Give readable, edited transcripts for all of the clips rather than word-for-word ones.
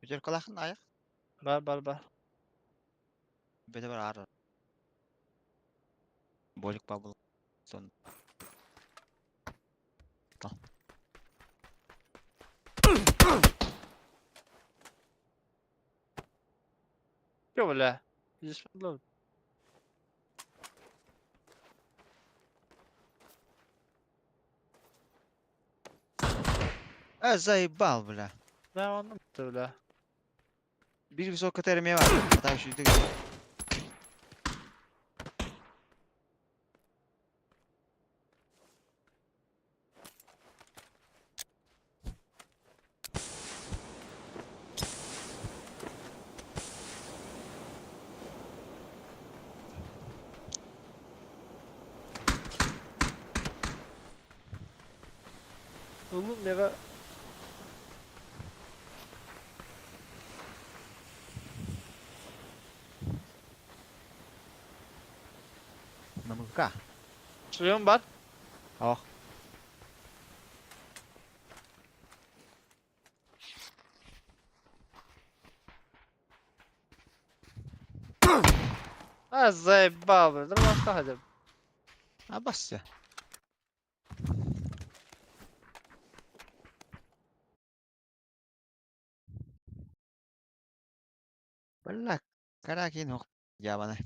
Пятеркалаахын аайах. Бар, бар, бар. Бөтө бар аар. Болик бабыл. Сон. Чё, бля? Здесь подловит. Э, заебал, бля. Да, он бля. Биир высокая термия бар. Хата үшүйдүк. Oğlum neve Намыка. Шлем бар. Ох. А, заебал, бля. Нормально хотя бы. Абасся. Бля, каракин ох. Ябаны.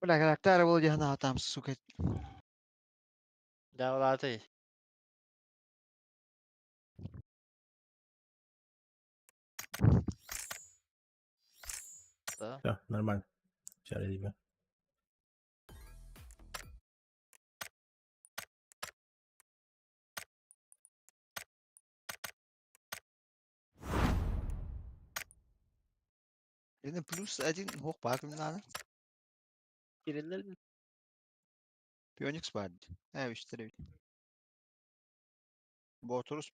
Бля, характер был дьяна там, сука. Да, ладно. Да. Все, нормально. Сейчас ребят. Энэ плюс один хох баакымнаана. Кириллер Phoenix бар. Э, үстер. Боторус.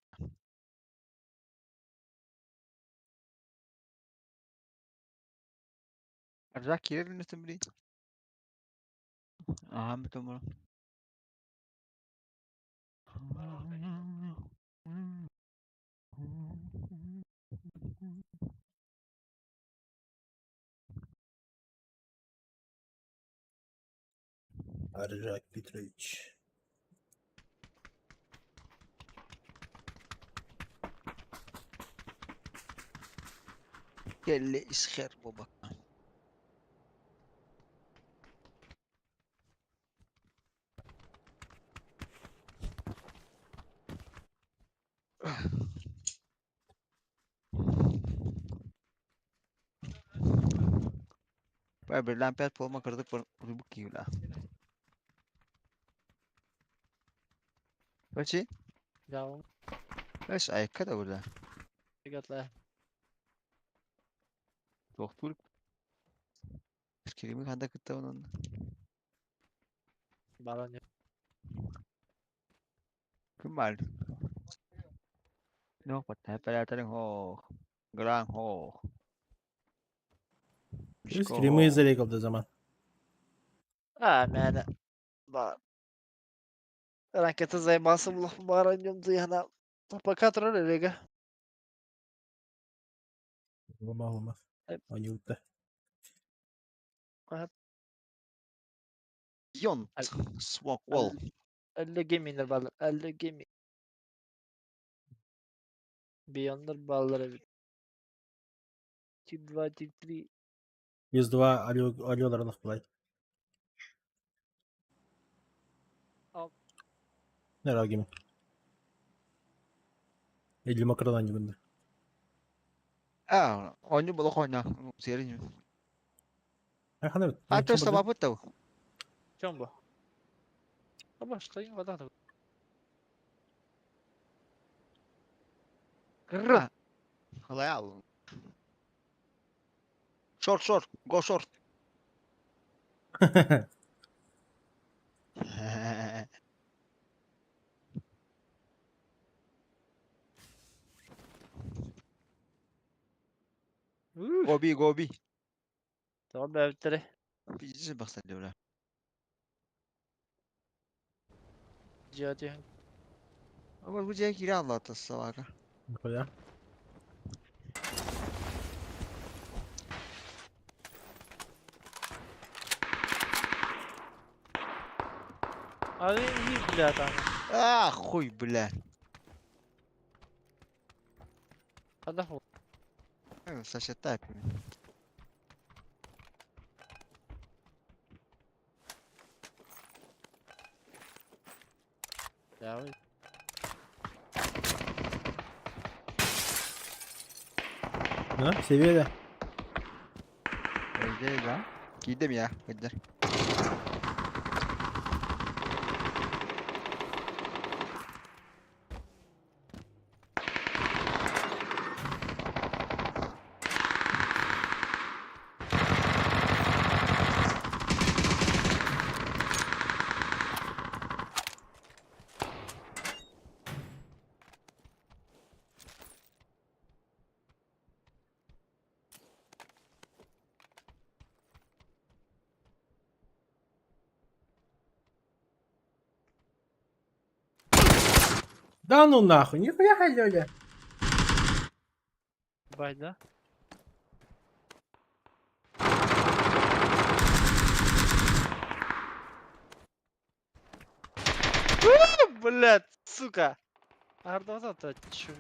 Аржак кириллин блин. Ага, битомро. Аржак Петрович. Келли исхер бобак. Бай бир лампет полма кырдык рубук киюла. Бачи? Да, Эс айка да була. Ребята. Тохтур. Кирими ханда кытта онун. Барон. Ким бар? Ну, патапалатарын хо. Гран хо. Скримы зарегал до zaman. А, мен. Ба. Ракета заебался был баронем дыгна. Пока тролли лига. Лома лома. Они утта. Йонт. Swap wall. Әлле геминер балар, әлле геми. Биондер баллар бит. Ти-2, Ти-3. 102 алё алёлар былай. Ал. Нера геми. Элли макрадан югунда. А, оню было хойна. Серин. Хана. А то что бабутау. Чем бу? Аба, что им вода? Кра. Халаял. Short, short, go short. Go B, go B. Tamam бәбітері. Пиздец, бахсали, бля. Жиати. Ama bu дьиэ киирэ аллаата собака. Нихуя. А и бля там. А, хуй, бля. Хадах. Сосета. Давай. Да, seviyede. Öyle lan. Giydim ya. Hadi. Да ну нахуй, нихуя Лёля. Бать, да? Блять, сука. Ардоза-то чё?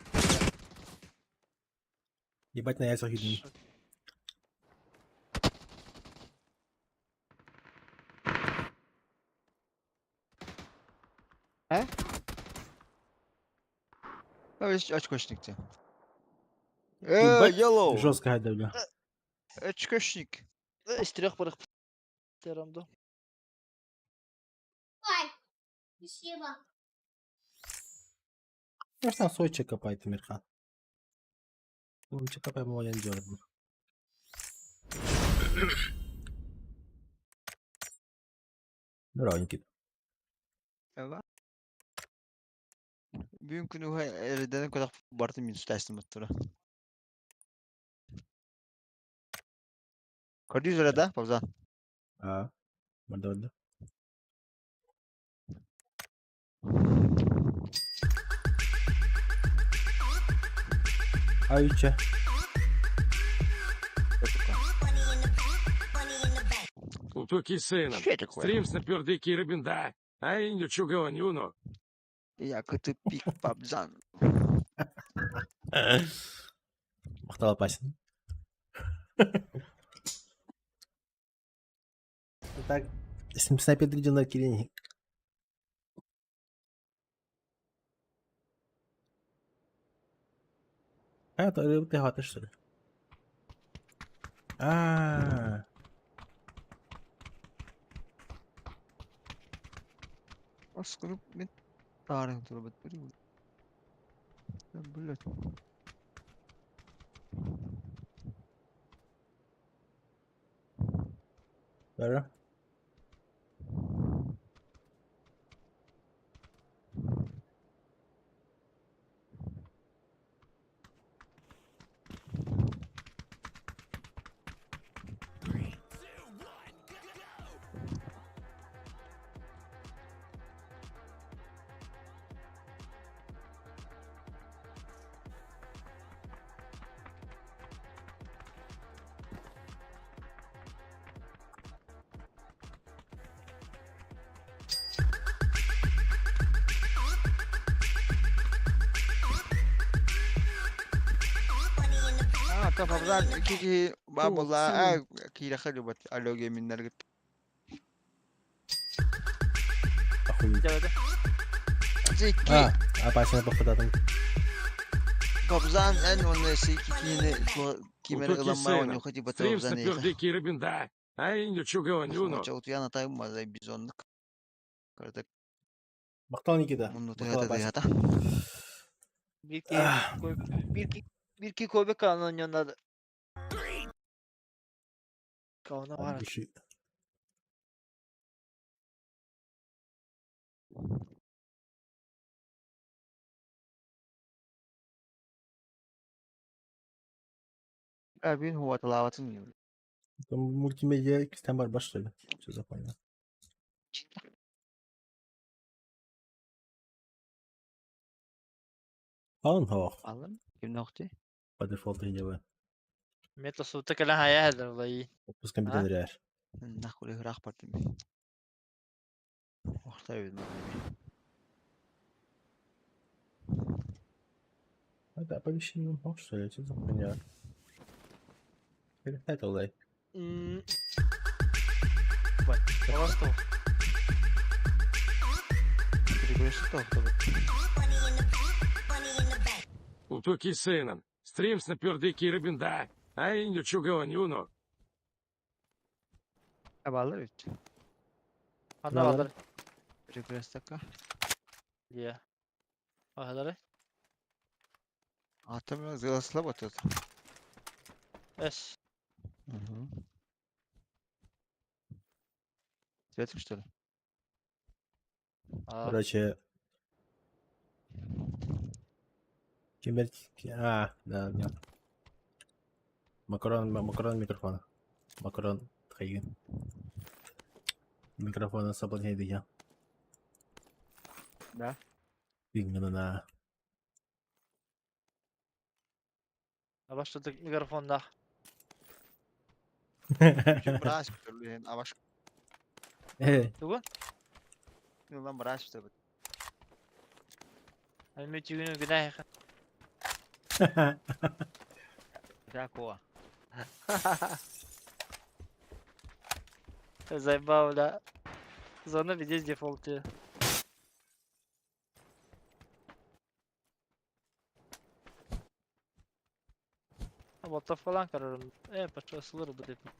Ебать на яйцах едим. Очкошник. Ебать, Yellow. Жестко давлю. Очкошник. Из трех порых Терамду. Ой, спасибо. Я ж там свой копает, Мирхан. Ну, че копай, мы не делаем. Здорово, Никит. Evet. Bugünkü nuha eredene kadar bartın min sütästüm muttura. Көрдүүс да, Павзан? А, морда. А и че? Утуки сыном. Что такое? Стрим снаперды кирабинда. А иню чугаванюну. Я ты пик Павзан. Махтал опасен. Так, снайпер на Кирине. А, то ты гатишь, что ли? А, Аскырып мен тарын турбат бир. Блять. да. А, то Павзан кики бабула а кира халюбат алоге миннер. Охуеть. Давай, да. Зики А, опасен попадатым. Павзан эн он сики кини кимер Утуки ылама сыном. он хоти бат Стрим Павзан. снаперды кирабинда. А иню чугаванюну. Чаутуяна тайм мазай бизоннык. Карта Махтал Никита. мунну Махтал тыгата опасен. тыгата. Bir ki koy bir ki bir ki koy kanalının yanına da. Kavna var. От души. Abi huwa talavatın yiyor. Там мультимедиа там барба, что ли? Что за хуйня? Он хоох. Алым. Кимнохти? По дефолту не делаю. Мета суутта кэлэн хайа иһэллэр улайыы. Отпуск компьютер эр. Нахуй ыраах бардым. Охтой Это оповещение мог, что ли? Что за хуйня? Это лай. Просто. Утуки сыном. Стримс на пердыки рыбинда. А иню чугаванюну. Абалар үт. Ханна бааллар? Перекрестокка. Дия. Аһалары. Атым зыласлап отут. Эс. Угу. Светик, что ли? А, Короче... Кемер... А, да, да. Макарон, макарон микрофона. Макарон тхайгин. Микрофона соблазняет я. Да. Именно Баштадык микрофонда. на. Браш, блин, а ваш Тугун? ну нам браш, что ли? Әлме түйгүнү гүнэ Такого. Заебал, да. Зона везде дефолте. Balta falan kararım. E paça asılır bu dedim.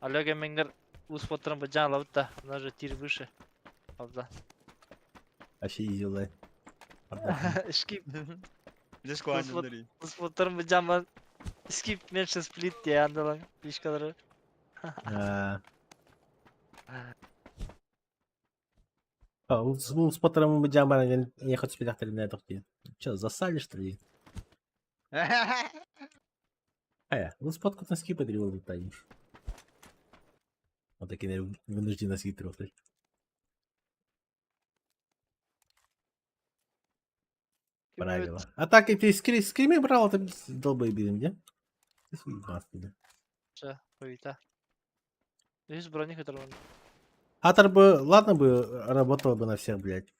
Алло, гэмингер ус потрым бажан лавта. У же тир выше. Правда. Вообще изи лай. Скип. Здесь вот. Ус потрым бажан Скип меньше сплит я андалан. Фишкалары. А, с Поттером мы джамбара я хочу спектакль на это. Че, засали, что ли? А, ну спотку на скип подарил вот они. Вот такие вынуждены скип. Правило. А так и ты скрими брал, это долбоебизм, где? Ты свой да. Че, повита. Здесь брони, который Атор бы, ладно бы, работал бы на всех, блядь.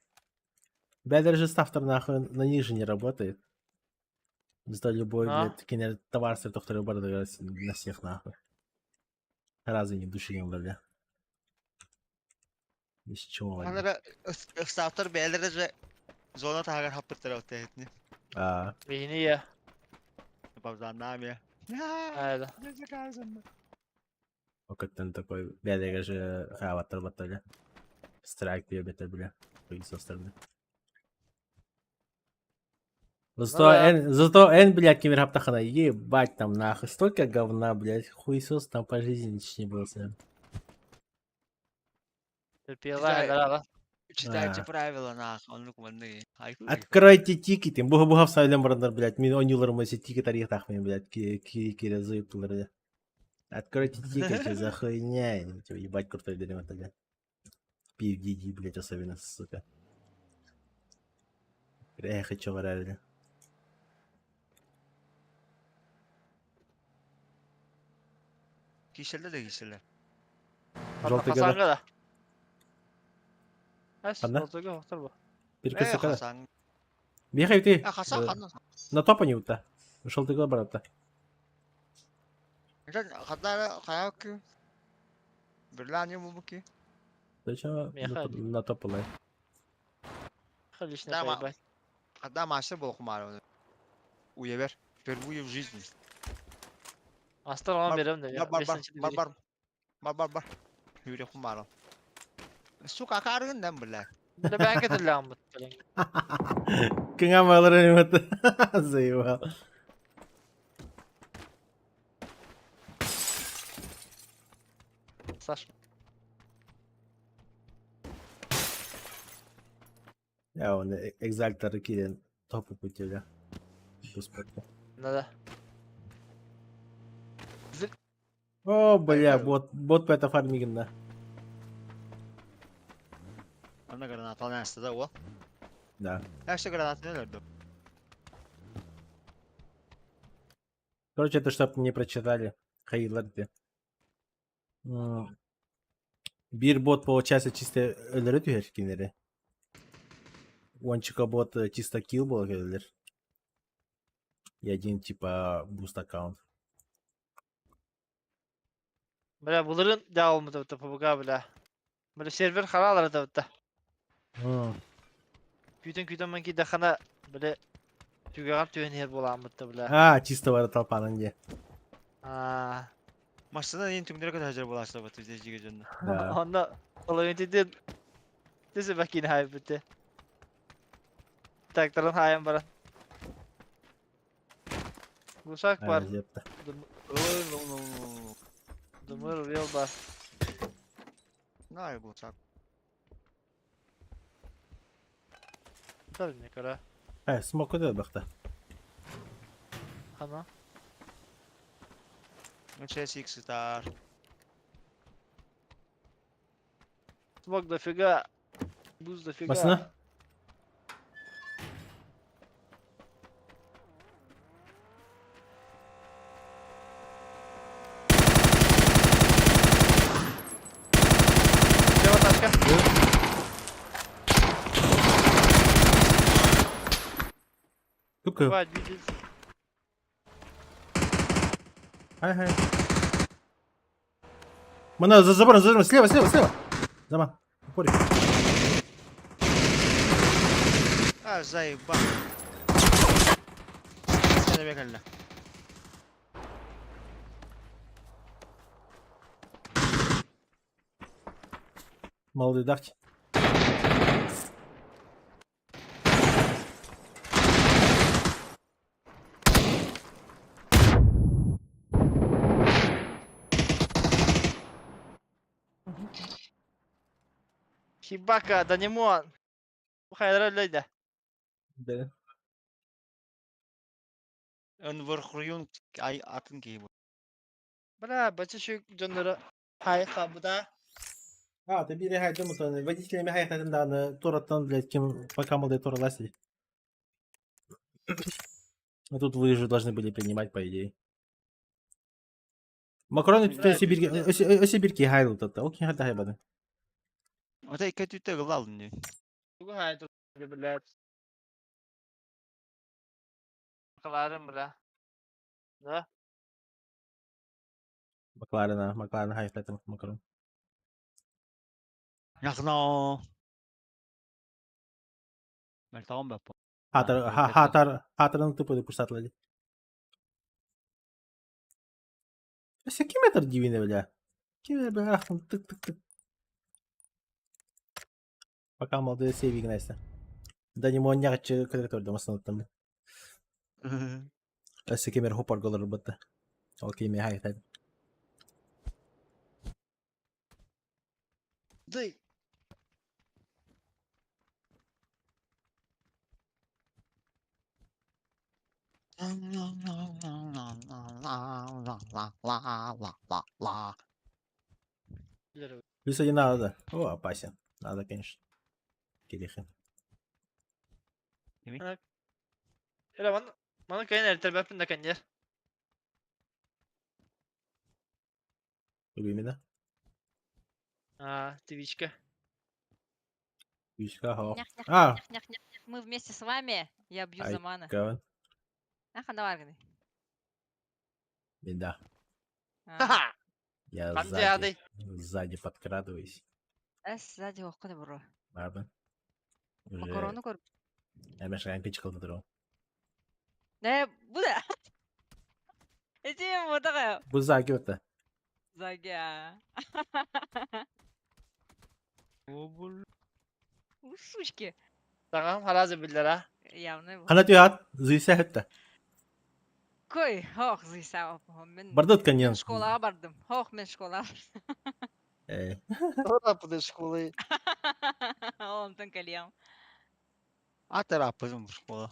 Бля, даже автор нахуй на них же не работает. Зато любой, А? блядь, кинер товар с второй на всех нахуй. Разве не души не бля. Из чего они? Анара стартер бээлere же зона тагар хаппыттар отты. А, Бейни я. Бабзаннами. Айда. там такой, бля, же аватар баталя. Страйк бля, бля. Со стороны. Зато да. Н, зато Н, блядь, кемер хаптахана, ебать там нахуй, столько говна, блядь, хуесос там по жизни ничего не было. Сэм. Терпела, Читайте А. правила нахуй, он ну Откройте тикеты, буга-буга в брандар, блядь, мин онюлар моси тикет арих тахмин, блядь, ки ки ки бля. Откройте тикет, что за хуйня, типа, ебать крутой дерьмо тогда. PFDD, блядь, особенно, сука. Эх, и чё бля. Кишелер де кишелер. Желтый года. Хасанга да. Эс, Ханна? желтый хохтар бу. Перекресток когда? Хасан. Бегай ты. Хасан ханна. На топа не ута. Желтый год, брат. Хадара хаяки. Берлани мубуки. Зачем Меха. на топа лай? Халишне Да, ма- поебать. Хада мастер был хумар. Уебер. Впервые в жизни. Астар оған Бар- беремін де. Бар бар бар бар бар. Бар бар бар. Юре хумар. Сука каргын бля. Да ben кетелем бу. Кыңа малыр Заебал. Саш. Я он экзальтер кирен топы пути, бля. Господи. Надо. О, бля, бот, бот по это фармигин, да. Она Гранаталан аста да уол. Да. Өссө гранатаны өлөрдүм. Короче, это чтоб не прочитали. Хайылар де. Биир бот получается чисто өлөрө түһэр кинилэри. Уончика бот чисто килл буола кэлэллэр. И один типа буст аккаунт. Бля, былырын дьаалмыт эбитэ ПБГ, бля. Бля, сервер харалар эбитэ. Күүтэн күүтэн ман киирдэххинэ, бля, түгэҕэр түһэн иһэр буолааммыт да, бля. А, чисто бары толпанан дии. Аа. Массыына иин түҥнэри көтө сылдьар буолааччылар бит дьигэ дьонно. Да. Онно половинтидин түсү бакин хаайбыты. Тракторын хаайан баран. Гусак бар. Зепта. Дымыр вел бар. Знаю, гусак. Тар не кара. Смок көтө бахта. Хана. ЧСX сытар. Смок дофига. Буз дофига. Басына. Лево тачка. Тука. Давай, двигайся. Хай хай. Мана за забором, за забором, слева, слева, слева. Заман. Упорик. А, заебал. Сен бекалла. Молодой давьте. Хибака, Данимон. Хайра лейда. Да. Ын ай атын киһи бу. Бля, бачы дьоннора хай хабыда. А, ты бири хай думаю, водителями хай хай да, тораттан, блядь, кем пока молодые тора лазили. А тут вы же должны были принимать, по идее. Макароны тут Сибирь, Сибирки хайлут это. Окей, хай бады. Ота икки түттэ гылалын дии. Тугу хай тут, блядь. Каларым, бля. Да? Макларена, Макларен хай хай макарон. Яхно. Мэлтоон баппа. Хатар, хатар, хатарын тупо курсатлады. Өссө ким этэр дивine, бля? Ким бля, тык тык тык. Пока молодые сейвиг Настя. Да не мон нягчы кадыр домасын там. Өссө кемер хопар голор батта. Окей, ме хай хай. Дый. Плюс один надо, да. О, опасен. Надо, конечно. Кирихин. Эля, маны маны кайын эртербеппин да кэннер. Именно. А, твичка. Ючка, хо. Нях, нях, А. нях, нях, нях, нях. Мы вместе с вами. Я бью Ай, Замана. Каван. Аха, давай, гны. Беда. А, Ха-ха! Я Там сзади. дяды. Сзади подкрадываюсь. Эс, сзади охконы бро. Барбан. Уже. Макарону кор. Я мешаем пичкал на Не, буда. Эти вот Бузаги вот Загя. У, сучки. Тагам харазы биллер, а. Явно. Хана түйат, зүйсә хетті. Кой, хох, зыйса, мен. Бардат каньон. Школаға бардым. Хох, мен школа. Э, Тора пуды школы. Онтон кальян. Атараппызым школа.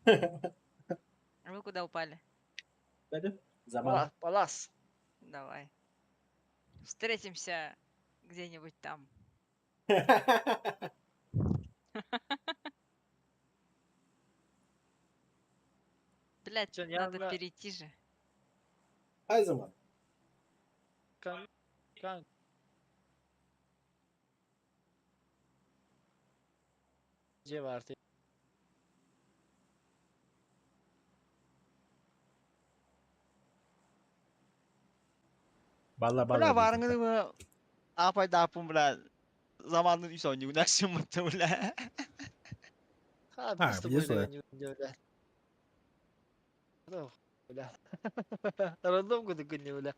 Вы куда упали? Заман. Палас. Давай. Встретимся где-нибудь там. Блять, Чё, надо явно- перейти же. Айзаман. Кан... Кан... Дьиэ баар дии. Балла Бля балла. барыңны бу апай дапын бля. Заманын үс ойнугна шымытты бля. Ха, А, с тобой видишь, да? не бля. Ну, бля. Рандом куда не бля.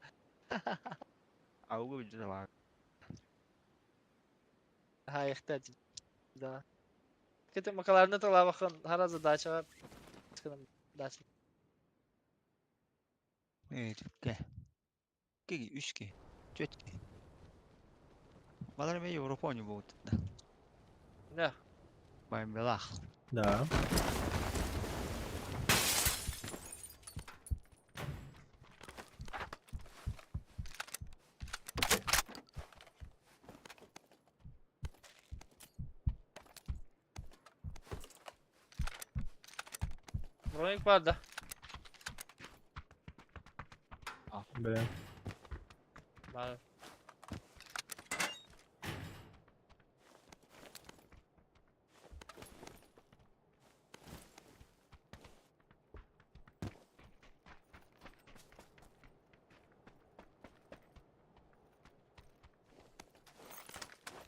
Аугу биле бар. Ха, ихтать. Да. Кете макаларны талабахан хара задача бар. Дача. Evet, ке. Ки, үч ки. Төрт ки. Балар мен Европа ойну болду. Да. Байм белах. Да. Броник бар да. Бля. Бар.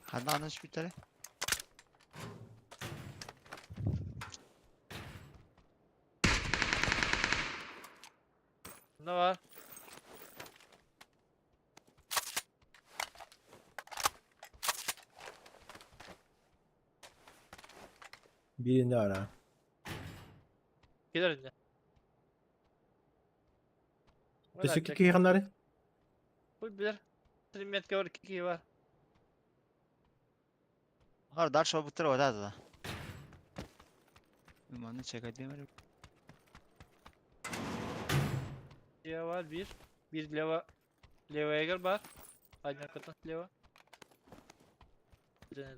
Хандан шпитале. Ne var? Birini ara. Gelir indi. Өссө ки киханнары? Бу бир. Тримметке бар, ки бар. Har дальше буттар ода да. Маны чекать демер. Лево var bir. Bir leva. Leva Eger var. Aynen katın leva. Bir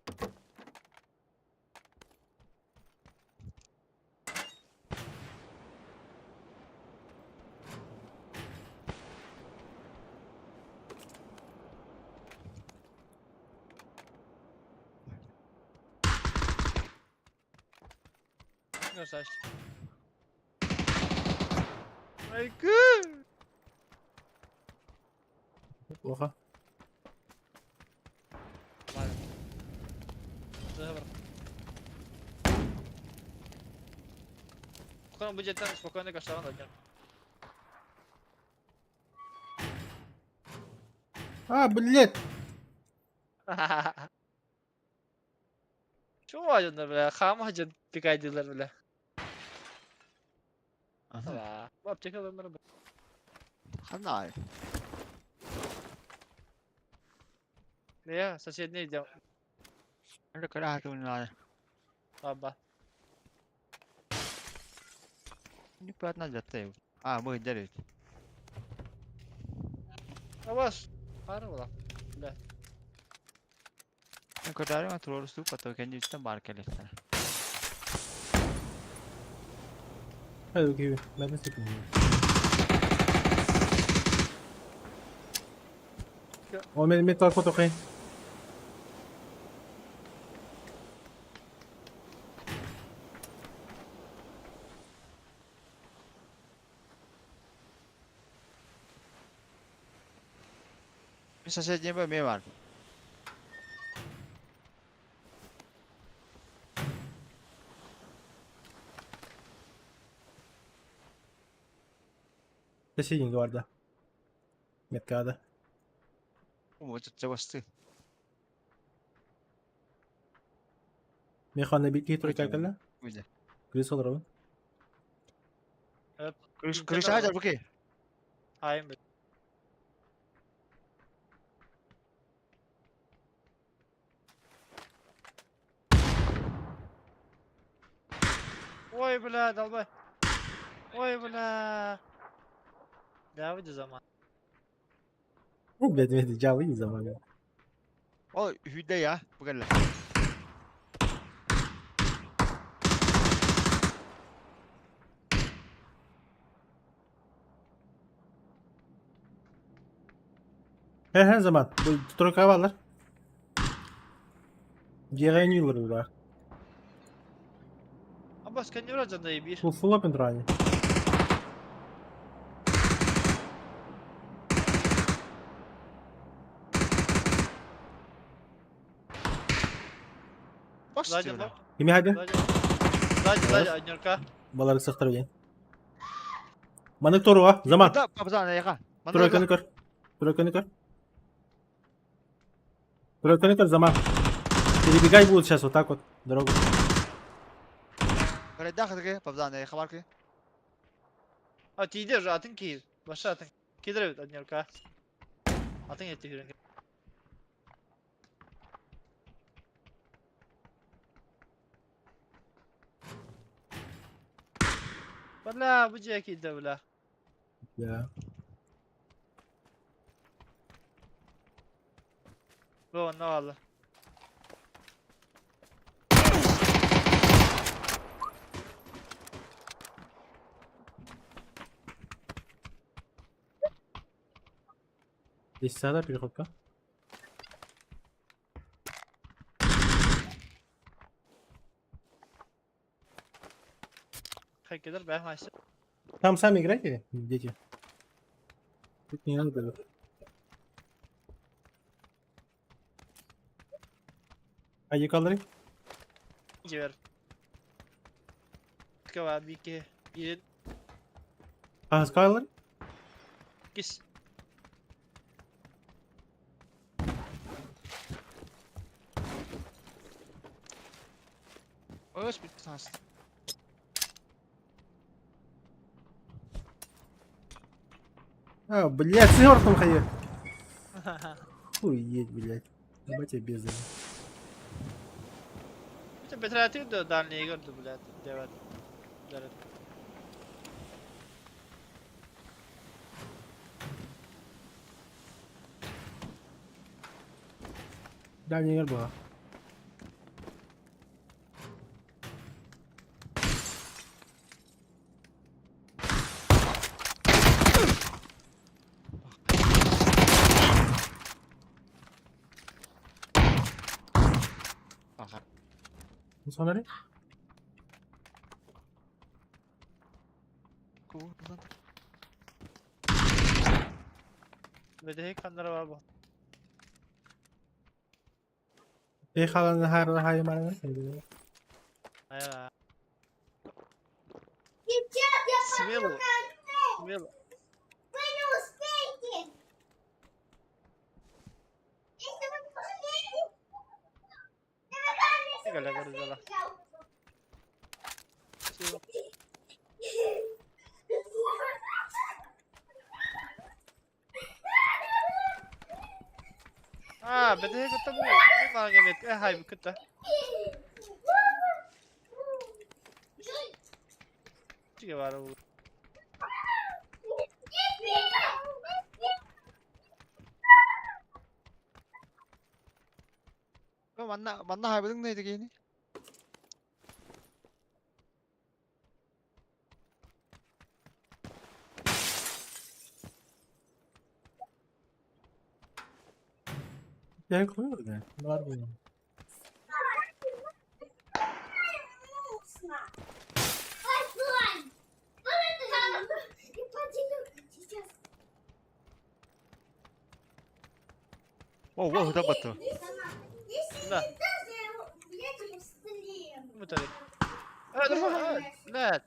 Красавчик. Айгы! Плохо. Ладно. Добро. Скоро будет там спокойно каштан дадим. А, блядь! Чего один, бля? Хам один пикай дилер, бля. Ага. Бля. Аптека өмір, бля. Ханай. Я соседний идем. Это кара Аба. Непонятно для тебя. А, мы делить. А вас? Пара была. Бля. Ну, когда я тролль ступ, а то конечно бар келектер. Hadi bakayım. Ben de sıkıldım. О, мен мен тарпа тохай. Bir соседний б бар. Соседний гварда. Меткада. Вот это басты. Механа бит кей турай калла. Уйда. Крыс олар. Крыш крыш ажар буки. Айым, бля. Ой, бля, долбай. Ой, бля. Да, выйди заман. Блядь, мен жабы заман. О, хүдэ я. Бугала. Her her zaman. Bu тройка бааллар. Дьиэҕэ оонньууллар быһыылаах. Абас кэннибэр дьандайы биир. Full full open турааҕын. Сзади ног. Кими хайдын? Сзади. Сзади, сзади, однерка. Балары сахтар диэн. Манык торуга, Заман. Да, папзан, яха. Тройканы көр. Тройканы көр. Тройканы көр, Заман. Перебегай будут сейчас вот так вот дорогу. А тиийдэ уже атын киир. Баша атын. Киирэр эбит однерка. Атын эти хүрэн. Бля, бу дьиэ киирдэ, бля. Да. Бу онно бааллар. Здесь сада переходка. Хайкедер бэйэм айсы. Там сами играйте, дети. Тут не надо. А юкалары? Дьиэбэр. Кава бике. Биир А, скайлары? кис. А, блядь, с Йортом ходи. Хуеть, блядь. Ебать я бездарь. Бүтэ бэтрээтигэр да дальнейгар да блядь. Девет. Дэрэ. Дальний была. Смотри. Бэдэһик ханнара бар бу. Эй, халан хайр хай марана. Айа. Сейчас я Смело. пойду Смело. Вы не успеете. Если вы пожалеете, Галя, галя, галя. Аа, бэдэһик оттон мин маҥан эмиэ э хайбы кытта. Чигэ баара бу. Манна манна хайбытыҥ нэ киһини? Я хуй да. Бар было. О, о, да бата. Да. Мүтэрик. Э, блядь.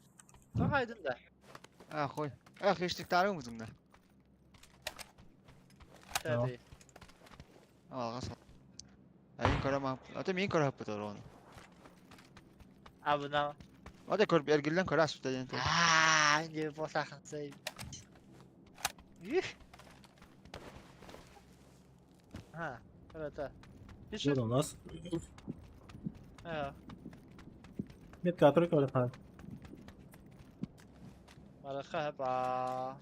Тоҕо хайдын да? А, хуй. Эх, иштиктарың үзүңдө. Тэди. Алга сал. Айын көрөм. Ата мен көрөп бутар оны. Абына. Ата көрүп эргилден көрө асып деген. Аа, инде босахан сай. Их. Ха, это. Что у нас? Э. Метка тройка валхан. Мараха ба.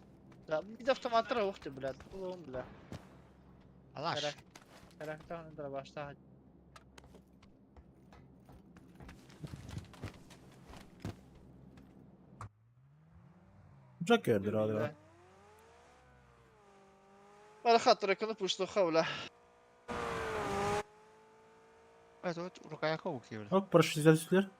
Да, бид автоматтар уухты, блядь. Улуун, бля. Алаш. Характер башта. Джокер, да. Ыарахаттары кыны пуштуха, бля. Это вот рукояка укиевли. Ок, прошу 60 түстүлэр.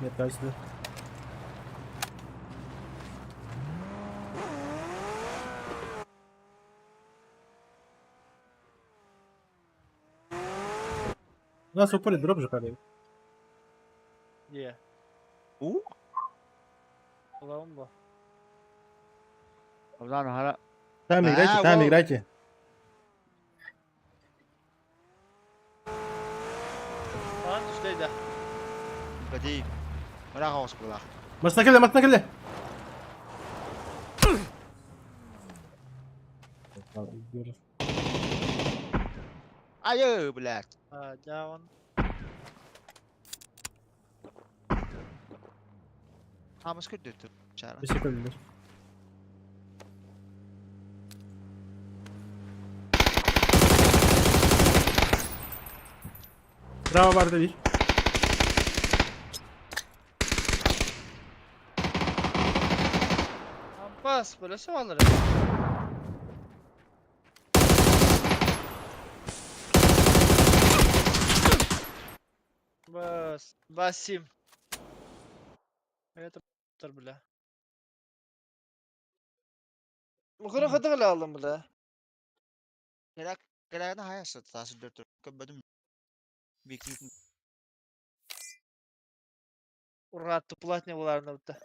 Нет, дай сюда. У нас упали дроп же, коллеги. Дии. У? Улаҕын бу. Обдан хара. Там играйте, А, там во. играйте. Аан түстэ да. Бади. Мара хаос була. Масына кэллэ, масына кэллэ! Айы, блядь. А, дьаҕын. Хамыс көрдөттү. Чара. Өссө кэллилэр. Bravo vardı bir. Ампас, бля, саваллар. Бас, Басим. Это бля. Мухара хатыгы алдым бля. Керек керегine хаясы тасы дөттү. Көбөдүм. Бекитин. Ура, туплатне буларны бутта.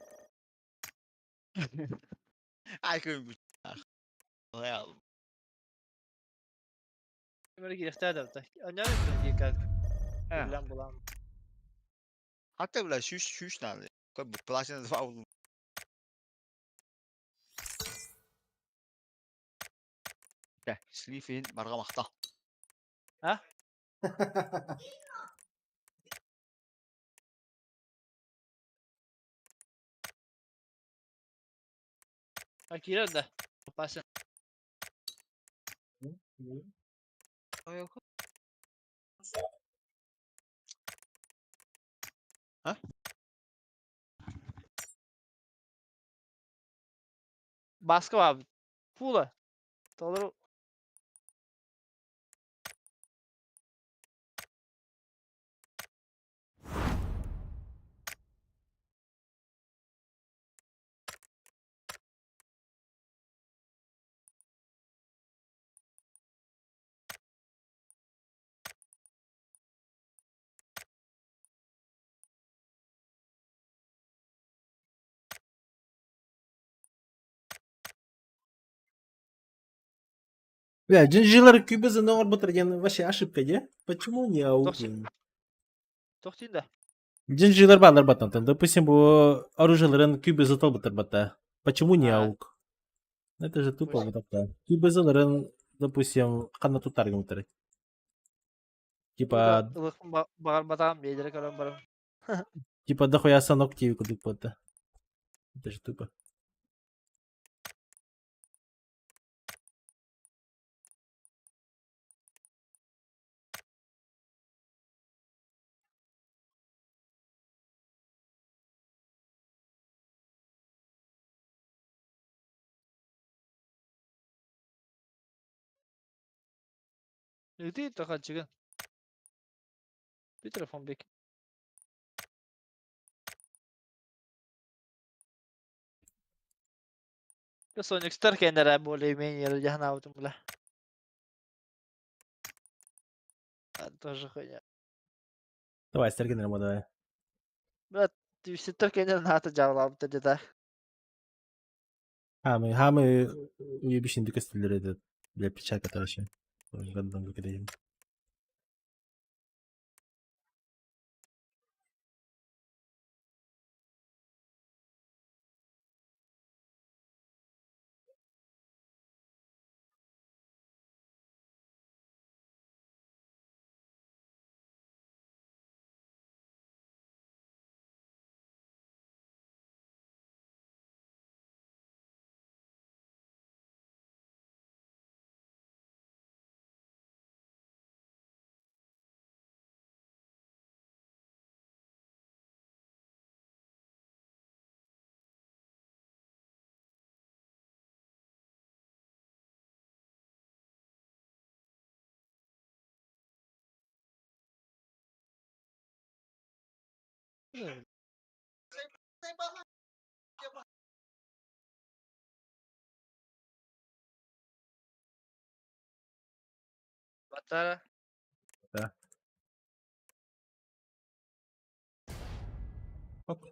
Ай көм. Ая. Өмөр кирехтә да бутта. Аня бит кат. Билән булам. Hatta bile şüş şüş nerede? Köp плащын два. Да, слифин барга макта. А? А кирер да. Пасын. А? Баскы бар. Пула. Толору. Бля, Джинжилер Кюбеза на Орбитер, вообще ошибка, не? Почему не аук? Тохтин да. Джинжилер баллар батан, там, допустим, бу оружиеларын Кюбеза толбытыр бата. Почему не А. аук? Это же тупо Пусть. вот так. Кюбезаларын, допустим, ханна тутаргым тыры. Типа, Ылыхпын багар батагам бейдере көрөн барам. типа дохуя санок тиви кудук бота. Это же тупо. Үти тохачыгын. Bir telefon бек. Соник Стар кенера более-менее радионаутом, бля. А, тоже хуйня. Давай, Сергей, давай. Бля, ты все только не надо жавлап где-то. Хамы, хамы, уебищный дикостилер этот, бля, перчатка вообще. Рандом выкидаем. Батара. Да. Оп.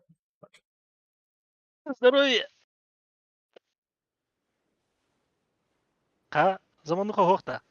Здоровье! Ха, замануха хохта.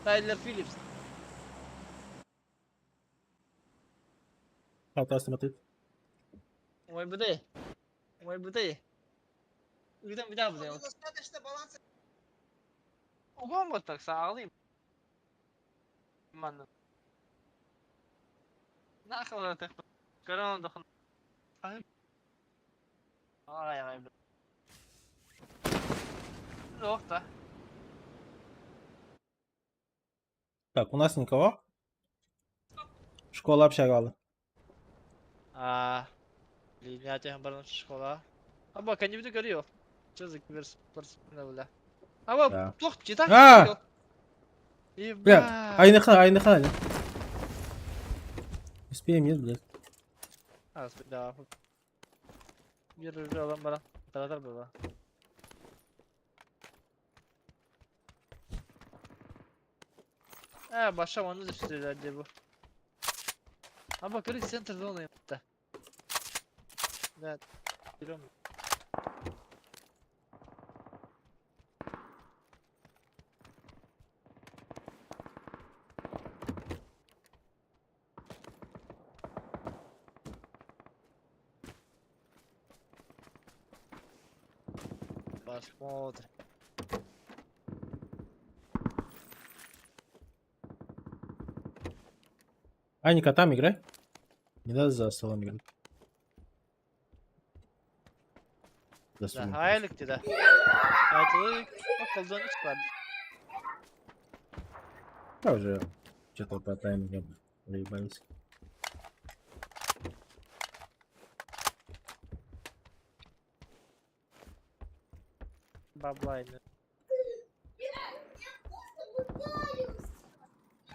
Тайлер Филлипс. Халтас матыт. Ой, быдай. Ой, быдай. Ыытан быда быдай. Угон вот так саалым. Манна. Нахал это. Корона дохан. Ай, ай, бля. Лохта. Так, у нас никого. Школа общагала. А, линия баран школа. Аба, кәнебді көрüyor. Что за киберспортсмен бля? Аба, Да. плох читак. А! Бля, Бля, айныха, айныха. Успеем, нет, блядь. А, да. Bir alan bana. Beraber baba. Э, баша onu üstüler diye bu. Ama Greek Center'da olayım da. Evet. Biliyorum. Посмотрим. Аника, там играй. Не надо за столом играть. За Да, столом. hayırlık dedi. Hayatılık okuldan üç var. Я уже что-то по таймингам заебались. Бабла indi.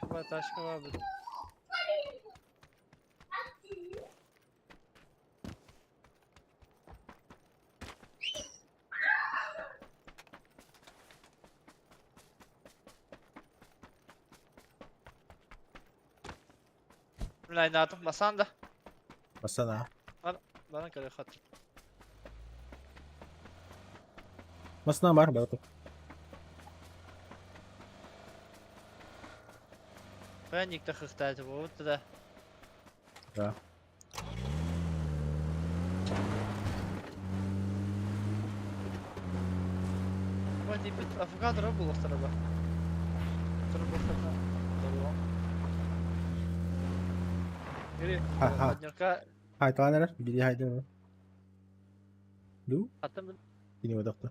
Baba taşka var bu. Line basan da. Пацана. Bana göre hat. Масна бар, бар. Ben yıkta hıhtaydı bu da. Да. Ama dibit Afrika bulur tarafa. Tarafa tarafa. Yürü. Ага. Однерка Хай, танер, бери хайден. Ду? attım. Yine odakta.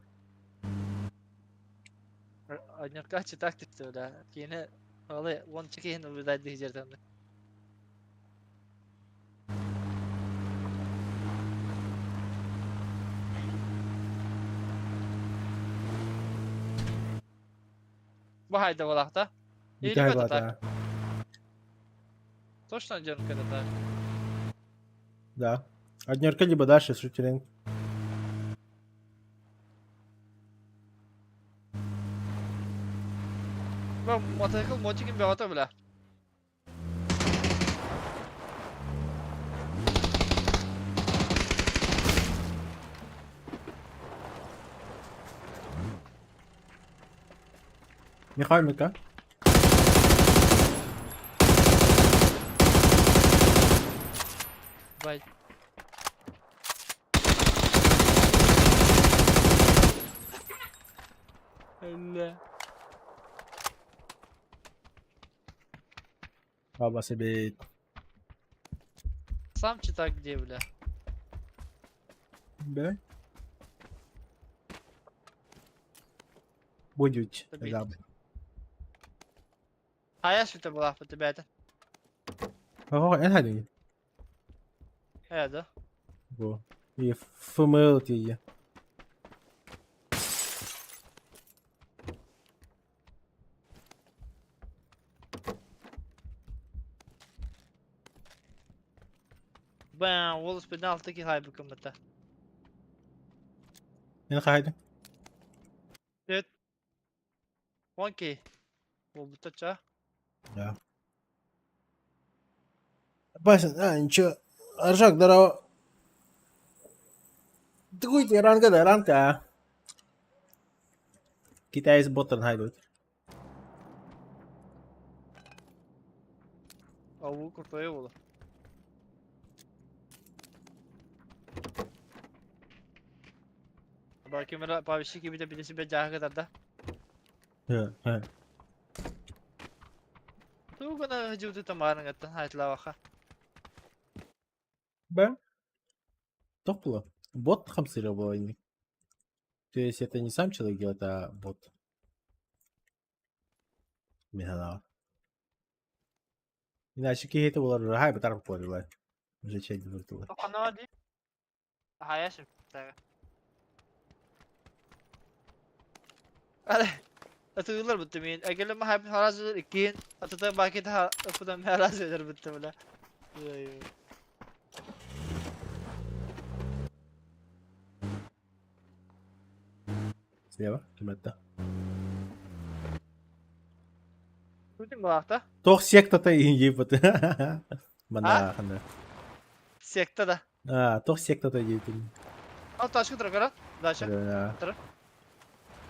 Однерка читак типти öyle. Yine Vallahi onu çekeyim bir daha diyeceğim. Бахайда балахта. Ити Или это так. хайбата. Точно однерка это так. Да. Однерка либо дальше шутеринг. Бу мотоцикл мотикин бөҕөтө бля. Михаил Мика. Бай. Бля. Баба себе. Сам читай где, бля. Б. Будет. Побить. Да. А я что-то была по тебя это. О, это один. Да. Во. И ФМЛ ти. Бам, волос пенал таки хайбыкым это. Энэ хайд. Окей. Ол бутача. Да. Басан, а, ничего. Аржак, здорово. Такой тебе ранка, да, ранка. Китайец боттан хайдут. Ау, крутой было. बाकी मेरा भविष्य की भी जब себе जाके दादा Ха, Тугана жуты тамарың аттан хайтлаваха. Б. Топло. Бот хамсыра было. То есть это не сам человек делает, а бот. Миханава. Иначе кихи это было рахай, батар попорила. Уже чай дивертула. Тоқанава Хаяшым. Атыылар бутты мен. Әгелі махайбын харазылар иккен. Атата бакет апыдан харазылар бутты бля. Слева, кем это? Күтін балақта? Тох секта-то и ебать. Мана, хана. Секта да. А, тох секта-то ебать. Ал ташкы тұр, қара. Дальше. Да. Тұр.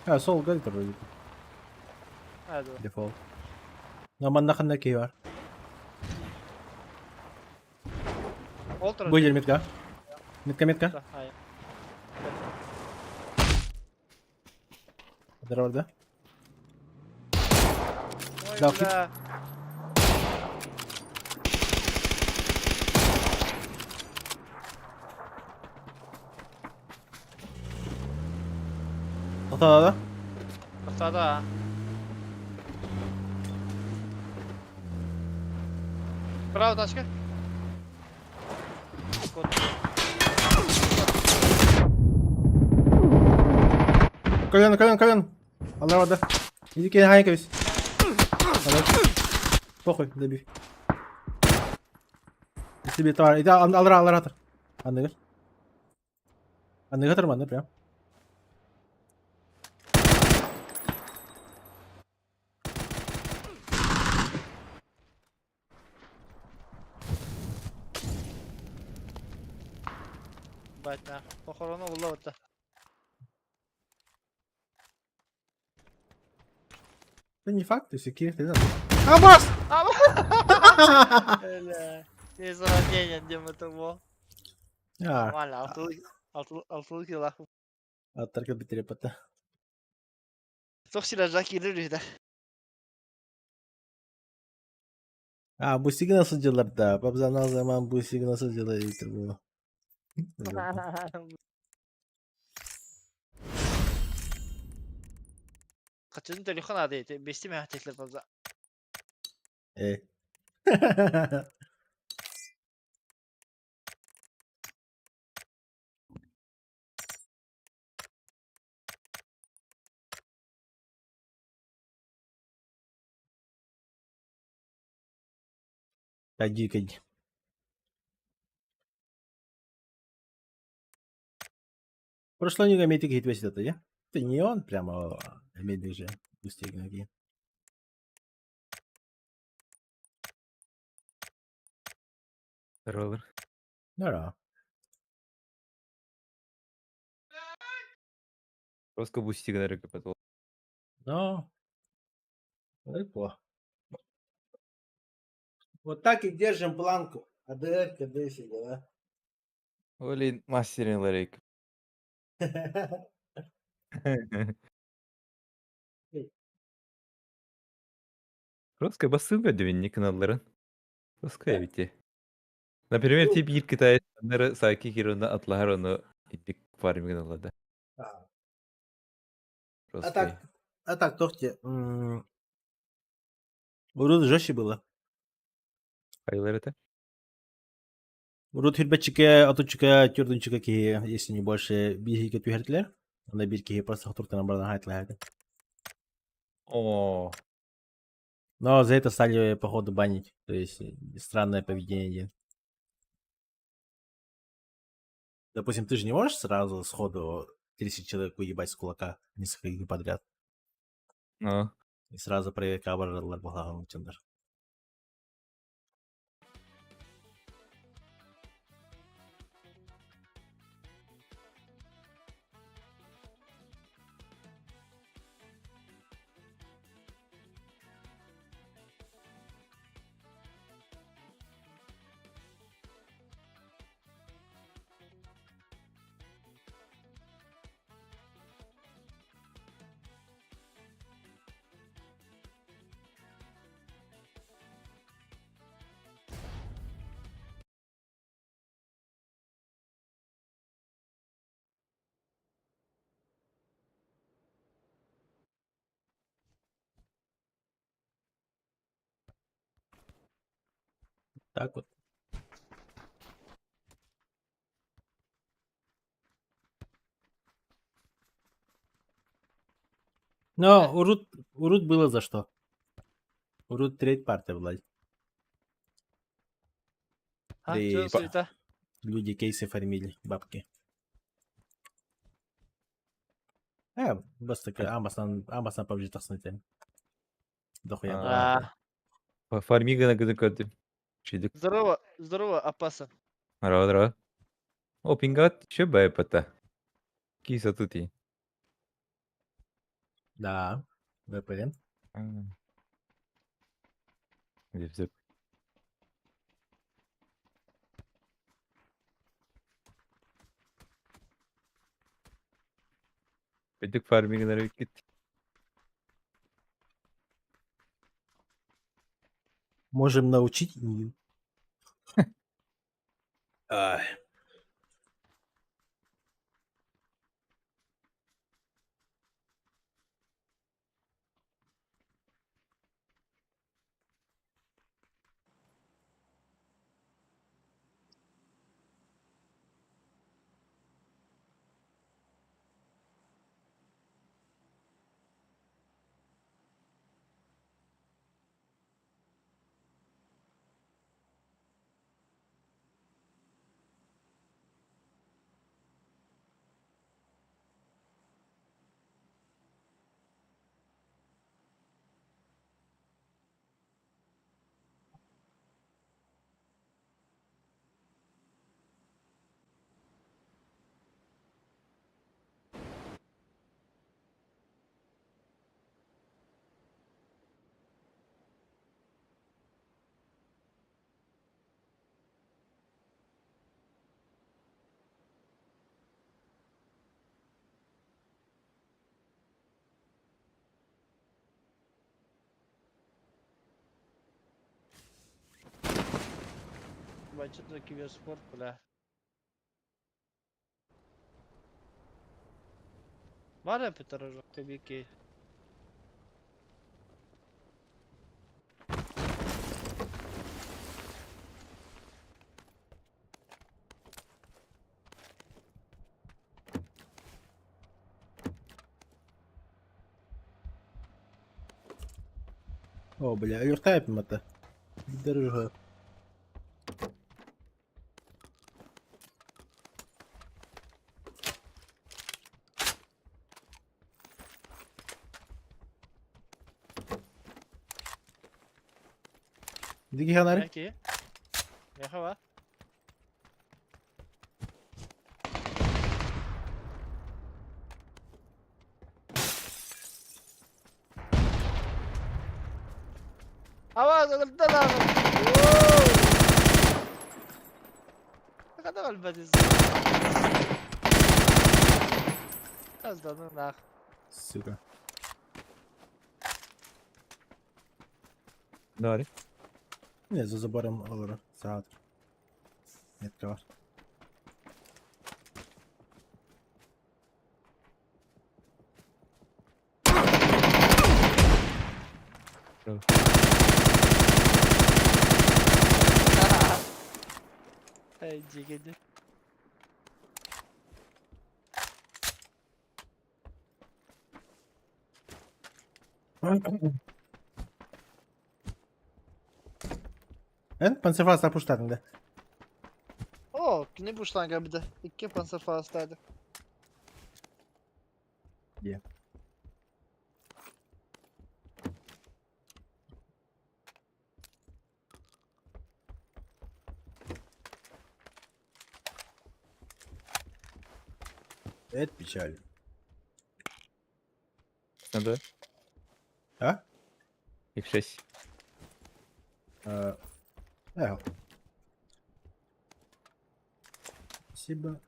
А, сол гали тұр вроде. Hadi. Дефолт. Но манна ханна кей бар. Ол тұр. Бу метка. Метка, метка. Hayır. Здорово, да? Ой, Да, бля. Да, да. Тоқтады, а. Право ташка. Код. Колено, колено, колено. Алла, да. Иди кей, хай, кабис. Похуй, добей. Себе товар. Иди, алра, алра, алра. Анныгыр. Анныгыр манны прям. Бать на. Похорону улла бутта. Это не факт, если Кирилл, ты знаешь. Абас! Бля. Не сравнение, где мы того. А, Нормально, алтылы алтылы кило. аттарка битерепата. Тоқ сиража киrir да. А, bu nasıl да. Бабзанал zaman bu nasıl делает bu. Kaçının telefon adı Бести мен теклер бабза. Э. Кадди, кадди. Прошлый Метик хит это, я? Это не он прямо, Медик же, ноги. Роллер. Да. Просто бустик потом. Но. Неплохо. Вот так и держим планку. АДР, КД, все дела. Блин, мастерин ларик. Русская басылга дивинни каналларын. Русская ведь. Например, тип биир китаец Саки Хироны атлаһар ону итик фармигын ыллада. А так, тохте. Урут жестче было. Хайлар это? Урут хүрбэтчикэ, отуччука, түрдүнчүкэ киһи, если не больше, биһигэ түһэртилэр. Анда биир киһи просто туртанан баран хайтылаһарды. О, Но за это стали, походу, банить. То есть странное поведение. Допустим, ты же не можешь сразу сходу 30 человек уебать с кулака несколько игр подряд. Ну. И сразу проверка баралар буоллаҕа. Так вот. Но урут было за что. Урут треть партия была. А, Да что и суета? Люди кейсы фармили, бабки. Бастакы амбасан PUBG тахсан этэ. Дохуя. А. А, Фармигана гыды Чидик. здорово, здорово, опасно. Здорово, здорово. О, пингат, че бэпэта? Киса тути. Да. VPN. Зип-зип. Педик фармигана кит. Можем научить Нью. Ай. Бать, что за киберспорт, бля. Бара Петрожок, кубики. О, бля, юртайпим это. Дорого. Дики ханары? Ки. Меха Аваа, да. Хата албадыз. Аздан нах. Сука. Дари. Не, за забором олору. Саат. Метка бар. Эй, дигеди. Эн, панцерфауст пуштадың да. О, кини буштан габиде. Икки панцерфаустайды. Е. Это печально. Надо. А? Их 6. Эх. Спасибо.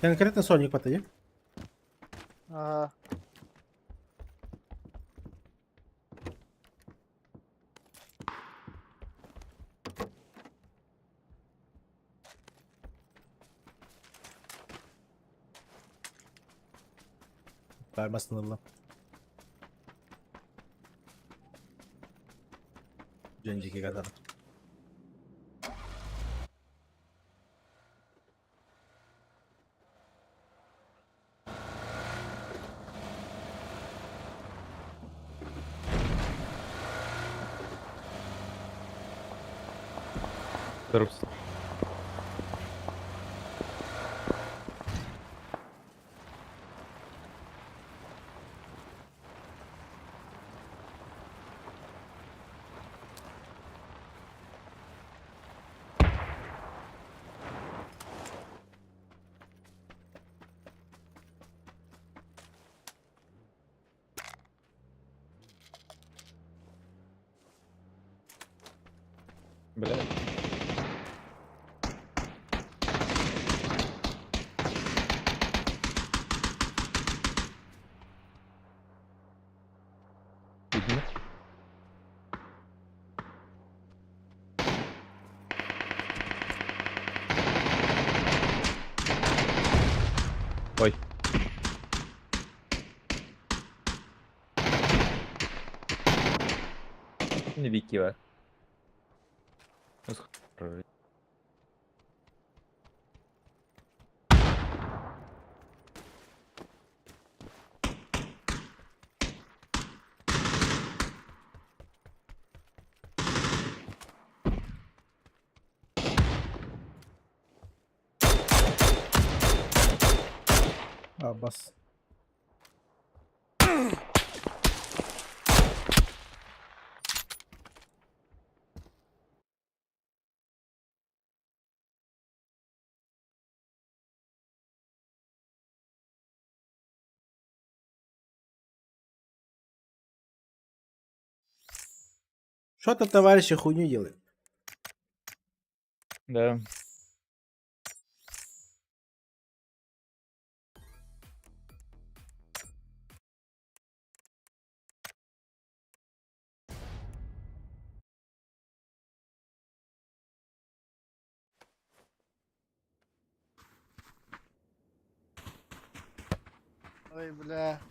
Конкретно Соник потоди. Ага. Vermezsin Allah. Önceki kadar. Дропс. Бля. Видно? Ой. Не Вики, var. Abbas. Что-то товарищи хуйню делают. Да. Ой, бля.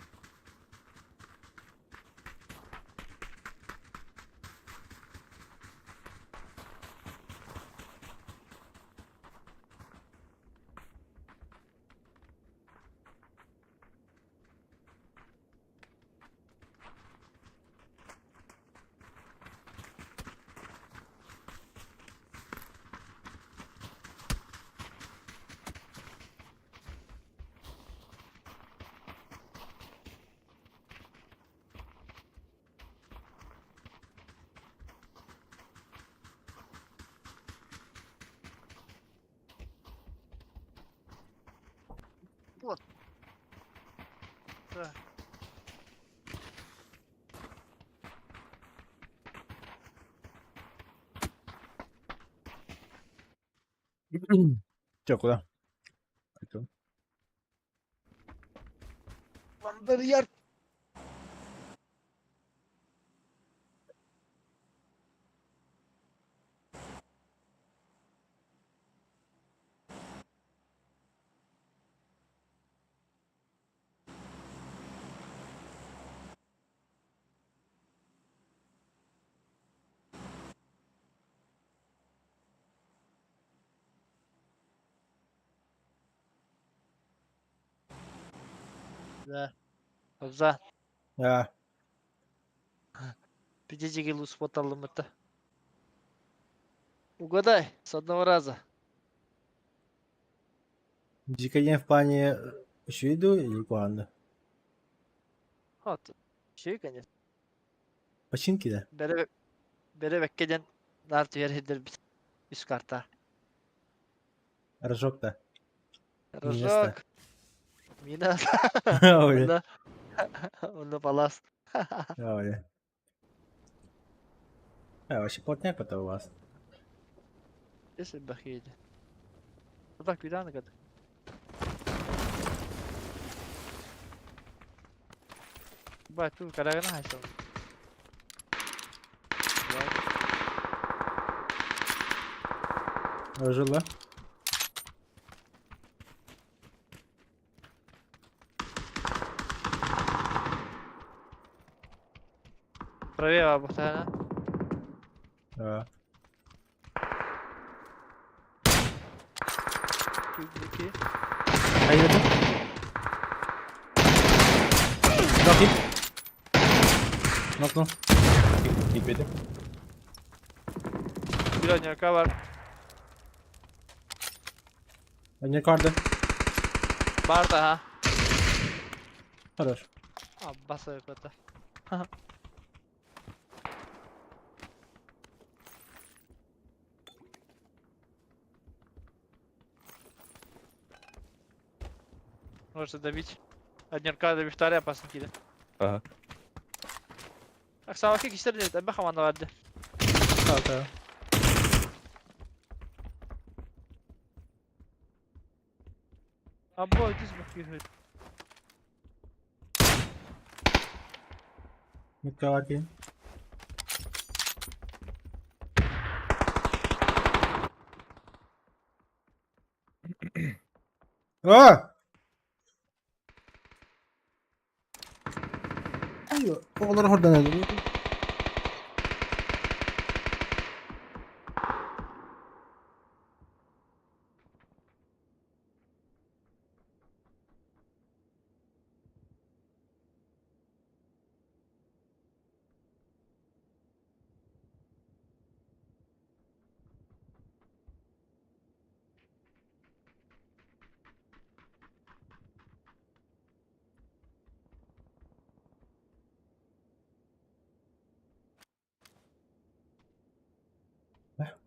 Вот. Да. Че, куда? Пойдем. Вандерьяр. Да. Абза. А, Пидите лус это. Угадай с одного раза. Дикоден в плане еще иду или куда? Вот. Şey конечно. Починки, да? Бere бere беккеден нар түер хидер бит. Үс карта. Рожок-то. Рожок. Мина. Оля. Онно онно палас. Оля. А, вообще плотняк это у вас. Если бахиде. Так куда надо? Ба, тут карагана хайсам. Жила. Правее бахтана. Да. Кюбики. А это? Нокни. Нокнул. Киирбитим. Bir oynarka var. Они карты. Бар да ha. Хорош. Аббас это. Можете добить. Однерка добить, вторая опасно кида. Ага. Так, саваки кишер нет, эбе хаманда варды. Да, да. Або, иди сбоку. Микаки. А! Ой, оҕолор хордан öldü.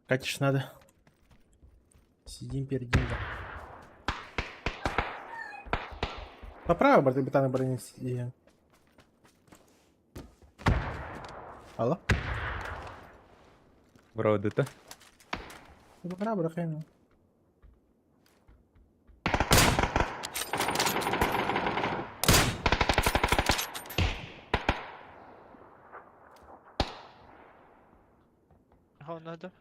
Катишь надо. Сидим перед ним. Да. Поправо, брат, капитана брони сидим. Алло? Браво, это. Поправо, брат, Ага, надо.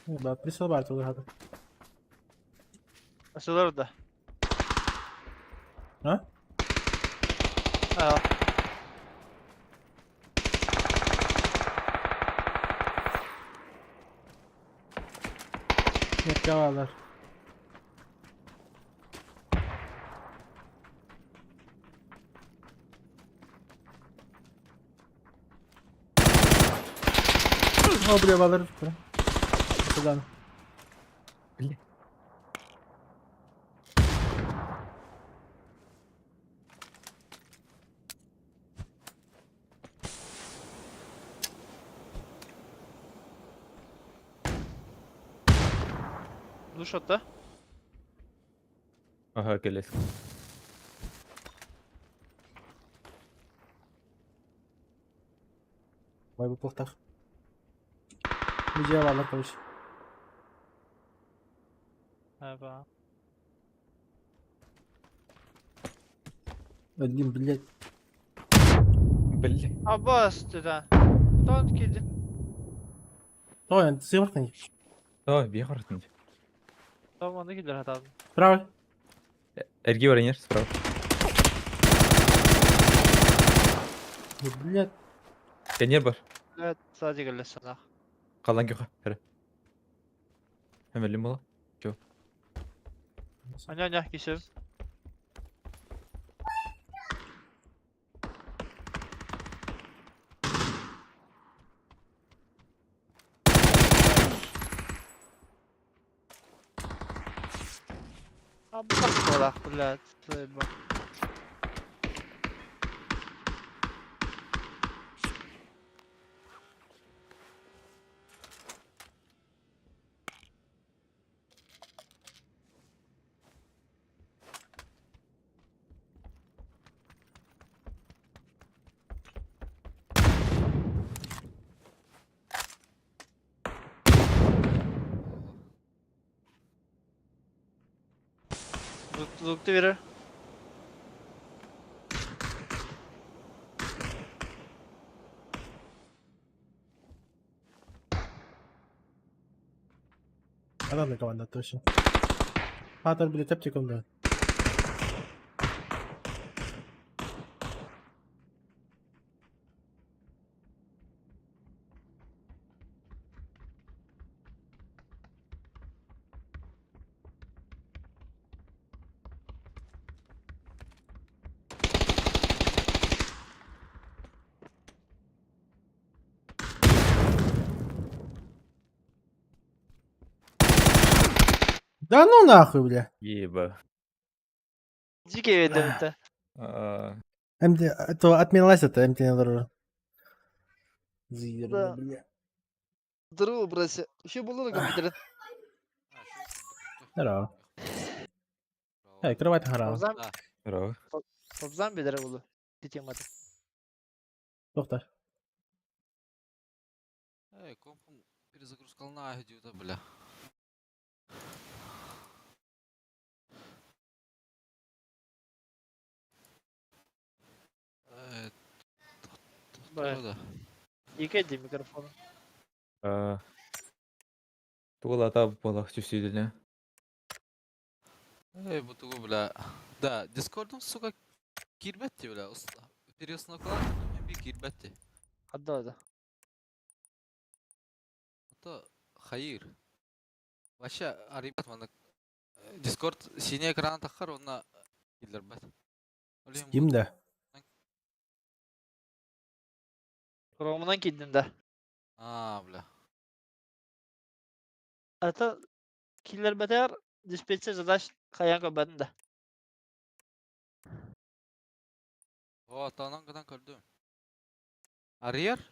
Да, присылбар тугу. Асылар да. А? А. Меккалар. О, бля, балар. Куда? Бля. Душ отта. Ага, келес. Бай бу плохтах. Видео алар, короче. Аба. Одним, блядь. Бля. Абас туда. Тон киди. Ой, сыворотка. Ой, бихортын. Там оны кидер хатадым. Справа. Эрги бар справа. Ой, блядь. Кенер бар. Блядь, сзади келесен ах. Қалан кеха. Хәрі. Әмәлім бола. Чё? Аня, аня, кисем. Абас болах, блядь, заебал. Звукты берер. Adamla команда точно. Патер, блядь, аптеком, да. Да ну нахуй, бля. Еба. Дикий ведемте. А, МД, это отменилась это МТ на Да. бля. Здорово, братья. Еще было на компьютере. Здорово. Эй, кровать харава. Побзам, Здорово. побзам бедер булу. Тетемады. Доктор. Эй, компом перезагрузка на где-то, бля. Э, Бля. да. Екі микрофон. А, Тугала та була түсүйділі. Эй, бутугу, бля. Да, Дискордом, сука, кирбетти, бля. Переустановкалар, би кирбетти. Хадда да. Это хайыр. Вообще, арибат мана. Дискорд синий экран тахар, онна киллербет. Steam да. Хромынан киддим да. А, бля. Ата киллер бетер диспетчер задач хаян көбәдин да. О, танан гынан көрдүм. Арьер?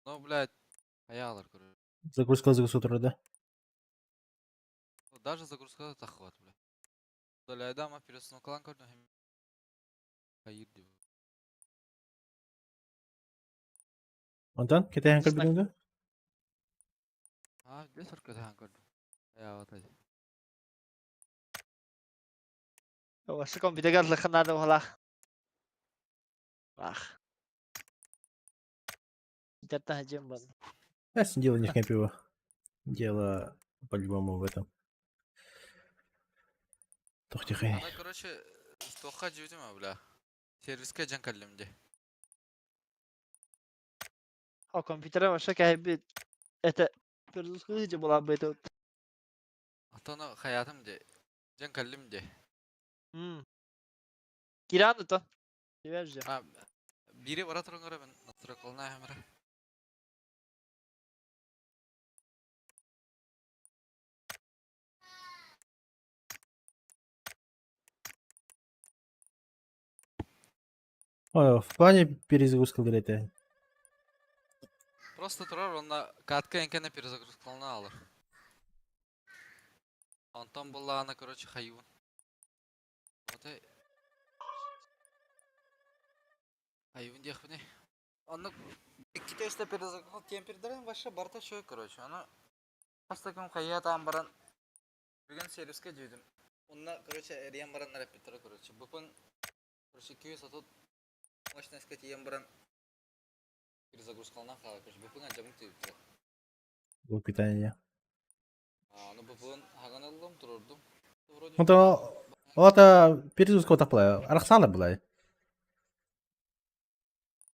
Ну, блядь, аялар көрү. Загрузка загрузка турар, да. Даже загрузка тахват, бля. Удаляйда ма переустановкалан көрдүм. Хайыр дип. Онтан, кетейін Знак. кірбідіңді? А, где сорка тахан көрдүм. Ая, вот эти. Осы компьютерге лыхынады олақ. Ах. Интернеттен хажем бар. Ясно, дело не в компе. Дело по-любому в этом. Тох тихо. Ана, короче, тоха жибитим, бля. Сервиске жан каллим де. О, компьютера вообще кайбит. Это перезагрузка була бы это. Атана хаятым де. Жан каллим де. Киранды то. Тебе же. А, бири бара турган мен настройкалана хэмре. Ой, в плане перезагрузка это. Просто турар онна катка энкене перезагрузкалана алыр. Онтон буллаҕына, короче, хайуун. Вот хайуун диэхпиний. Оннук иккитэ үстэ перезагрузка темпердэрин вообще барыта үчүгэй, короче. Ону хас да күн хайыатаан баран бүгүн сервискэ дьиэдим. Онно, короче, эрийэн бараннар эппиттэрэ, короче. Бупун, короче, 230 мощностька тиийэн баран перезагрузкаланан хаалар, короче, бупун алдьаммыт диэбиттэрэ. Блок питания. А, ну бупун хаҕан ыллым, туруордум. Вроде Ну то, это перезагрузка такая, Арахсана была.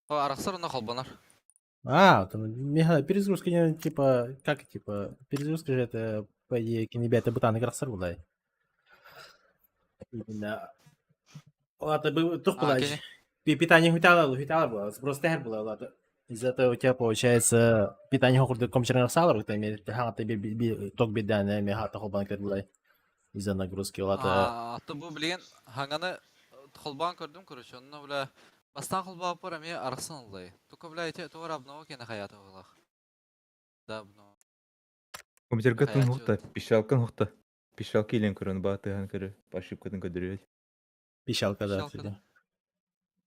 Арахсар онно холбонор. А, там, мега, перезагрузка не, типа, как, типа, перезагрузка же это, по идее, кинебята бутаны арахсар была. Именно. Ладно, был, тух А, была. кини. Питание хутала, хутала было, сброс тәһәр было, ладно. Из-за этого у тебя получается питание курдук компьютерный арахсалар, ты ток бедәне меха тахолбан кер из-за нагрузки, ладно. А, то бу билигин хаҥаны холбоон көрдүм, короче, онно, бля, бастаан холбооппор эмиэ арахсан ыллай. Тука, бля, ити тугар обнова киэнэ хайаата быһыылаах. Да, обнова. Компьютерга тын Хайааччы хуқта, пищалкан хуқта. Пищалка илен көрөн баатыхан көрө, ошибкатын көдөрүөт. Пищалка, да, Пищалка, кстати.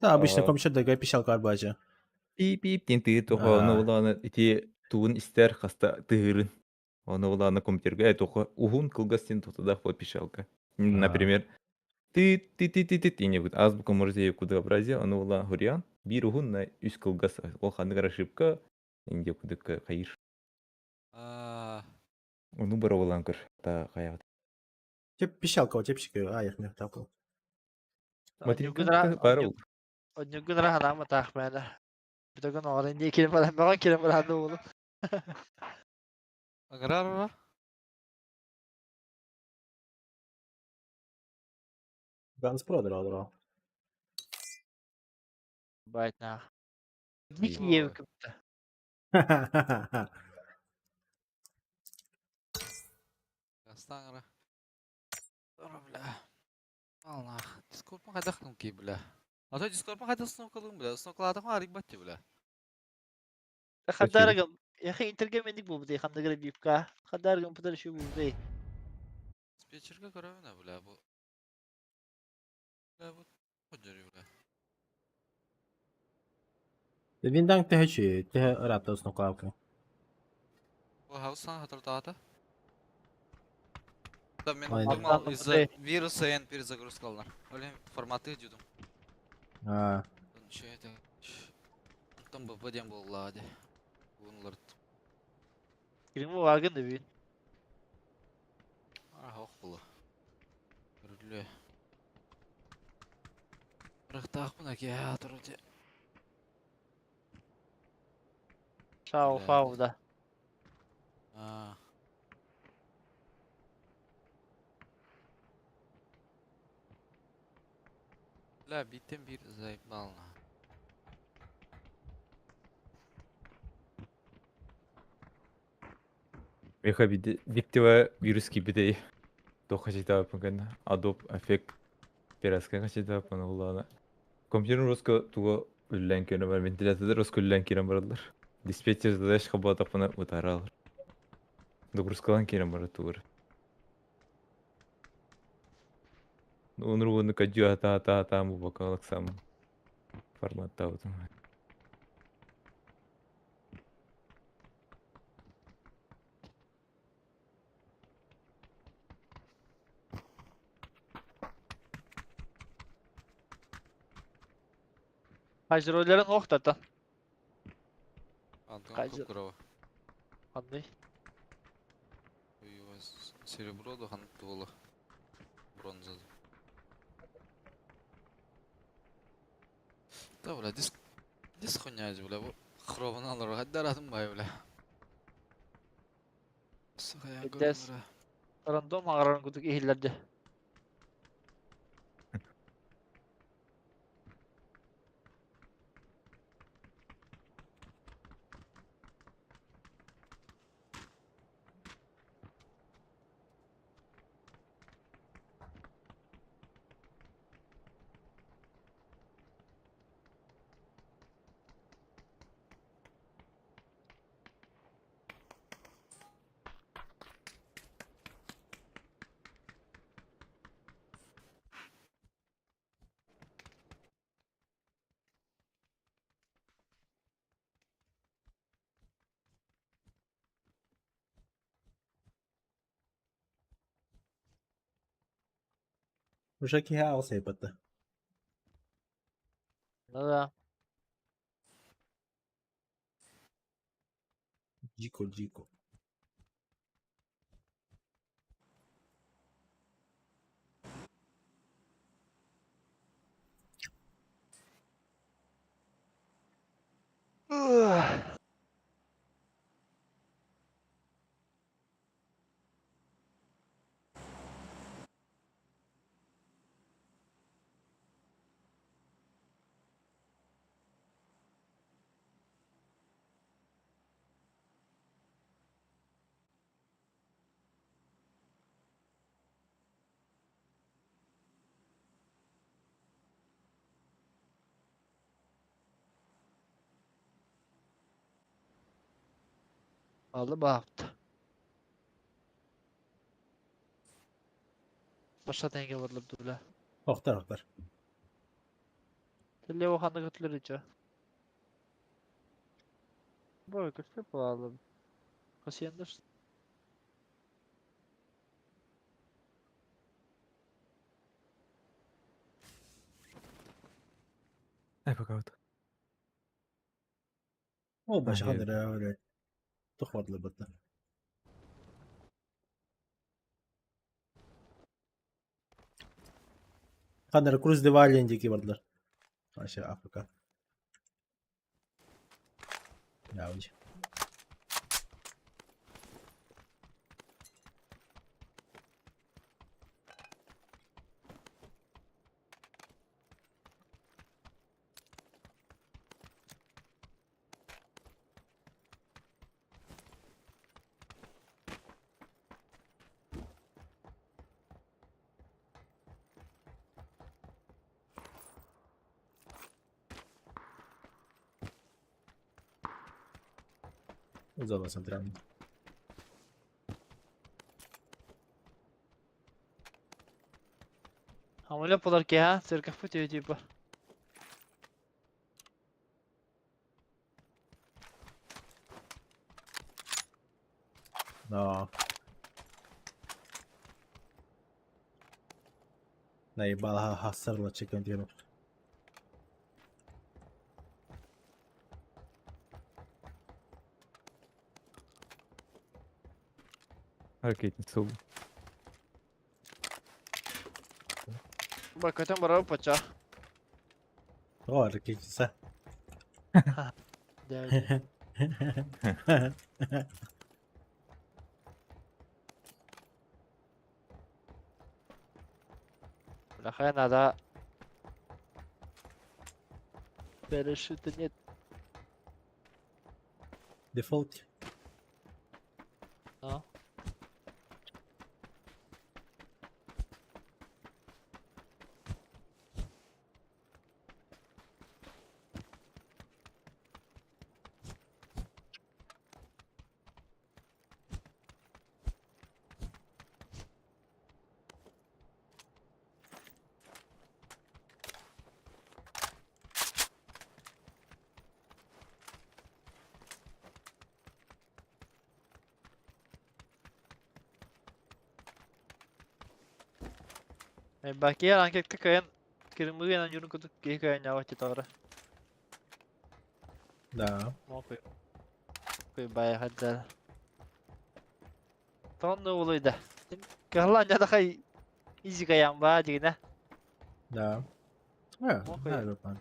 Да, обычно А. компьютер дагай пищалка арбача. Пип-пип диэн тыгы тоҕо ону Аа. улаана ити тугун истэр хаста тыгырын. Ону улаана компьютерга тоҕо уһун кылгас диэн тухтадаах по пищалка. Например, ты ты ты ты ты ты не будет азбука Морзе кудообразие, ону улаан хуриан биир уһун на үс кылгас ол ханныгар ошибка инде кудыкка хайыр. А, Ону бара улаан көр та хаябат. Тип пищалка, типчик, а, я их так. Материнка бара ол. Онньугунара ханаама таах мээнэ. Бүтөгөн оҕорон дии кирин баран баҕан кирин баран уолу. Ыҥырар Ганс Про дра. Байтнаах. Дикий кымта. Астаҥыра. Ора, бля. Аллах. Дискордпун хайдах кий, бля. А то Дискордпун хайдах установкалыым, бля. Установкалаатахпын арыйбат дии, бля. Хандарыгым. Яхи интергеменник буолбут хандыгара бипка. Хандарыгым пытар шүү буолбут. Диспетчергэ көрөбүн, бля, бу. Бля, бу ходьорүй, бля. Винданг тэхэчи, тэхэ рата установка. Бу хаусан хатырдаата. Да, мен Ой, думал, да. из-за вируса эн перезагрузкаланар. Ол форматы дьудум. А, Че это? Там БП диэн буолла дии. Бугун Кирин вагын да бүүн. А, ох була. Көрүллүө. Ырыктаахпын аке туру. Шау Бля. фау да. А. Бля, биттен бир заебал. Меха биде диктива вирус кибидей. Тоха читапын кэн Adobe Effect пераска читапын улаана. Компьютер руско туго үллэн көрө бар, вентилятор руско үллэн кирен баралар. Диспетчер задач хабатапына утаралар. Нагрузкалан кирен бара тугар. Онру кадю ата ата ата му бакалак сам формат таутум. Хажролларын охтата. Антон Кайзер. Кукурова. Ханный. Ой, серебро да хан туола. Бронза. Да, бля, диск диск хуйня, бля, бу хробын алыр, хаддаратым бай, бля. Сука, я Дес. Рандом ағаран кудук иһиллэрди. Уже киһи аҕыс айбата. Ну да. Дико, дико. Алды баапты. Башта теңге барылып дула. Охтар, охтар. Теле ханны көтүлөр иче. Бой көтүлүп алып. Касыяндыр. Ай, пока вот. О, башка блядь. Тухвадлы бытта. Ханнар круз девален дики бардылар. Аша Африка. Яуч. Зона центральная. Хамыля болар ки ha, церковь путей типа. Но. Наебала хасарла чекантиру. Ракетница. Бай көтөн барабы пача. О, ракетница. Дәү. Бля, надо. Парашюта нет. Дефолт. А? Баки анкетка кайын кырмы гынан юрун кутук ки кайын яват тагыра. Да. Мокуй. Куй бай хадда. Тонны улуйда. Кахлан жада хай изи каян ба дигине. Да. А, Мокуй. да, да, да.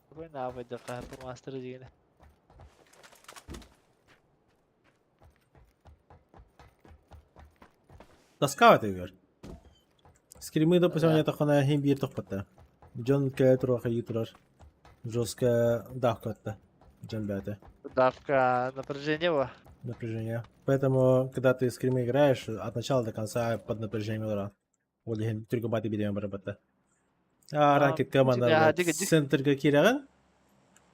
Куй на байда кахар мастер дигине. Тоска это игр. Скримы, допустим, Да. я тахана хим бир тохпатта. Джон кэ тура хай турар. Жестко давка Джон бята. Давка напряжение во. Напряжение. Поэтому, когда ты скримы играешь, от начала до конца под напряжением игра. Ол иһин түргэн баҕайы бириэмэ барар. А ранкет команда тебя дига- центрга киирэҕин.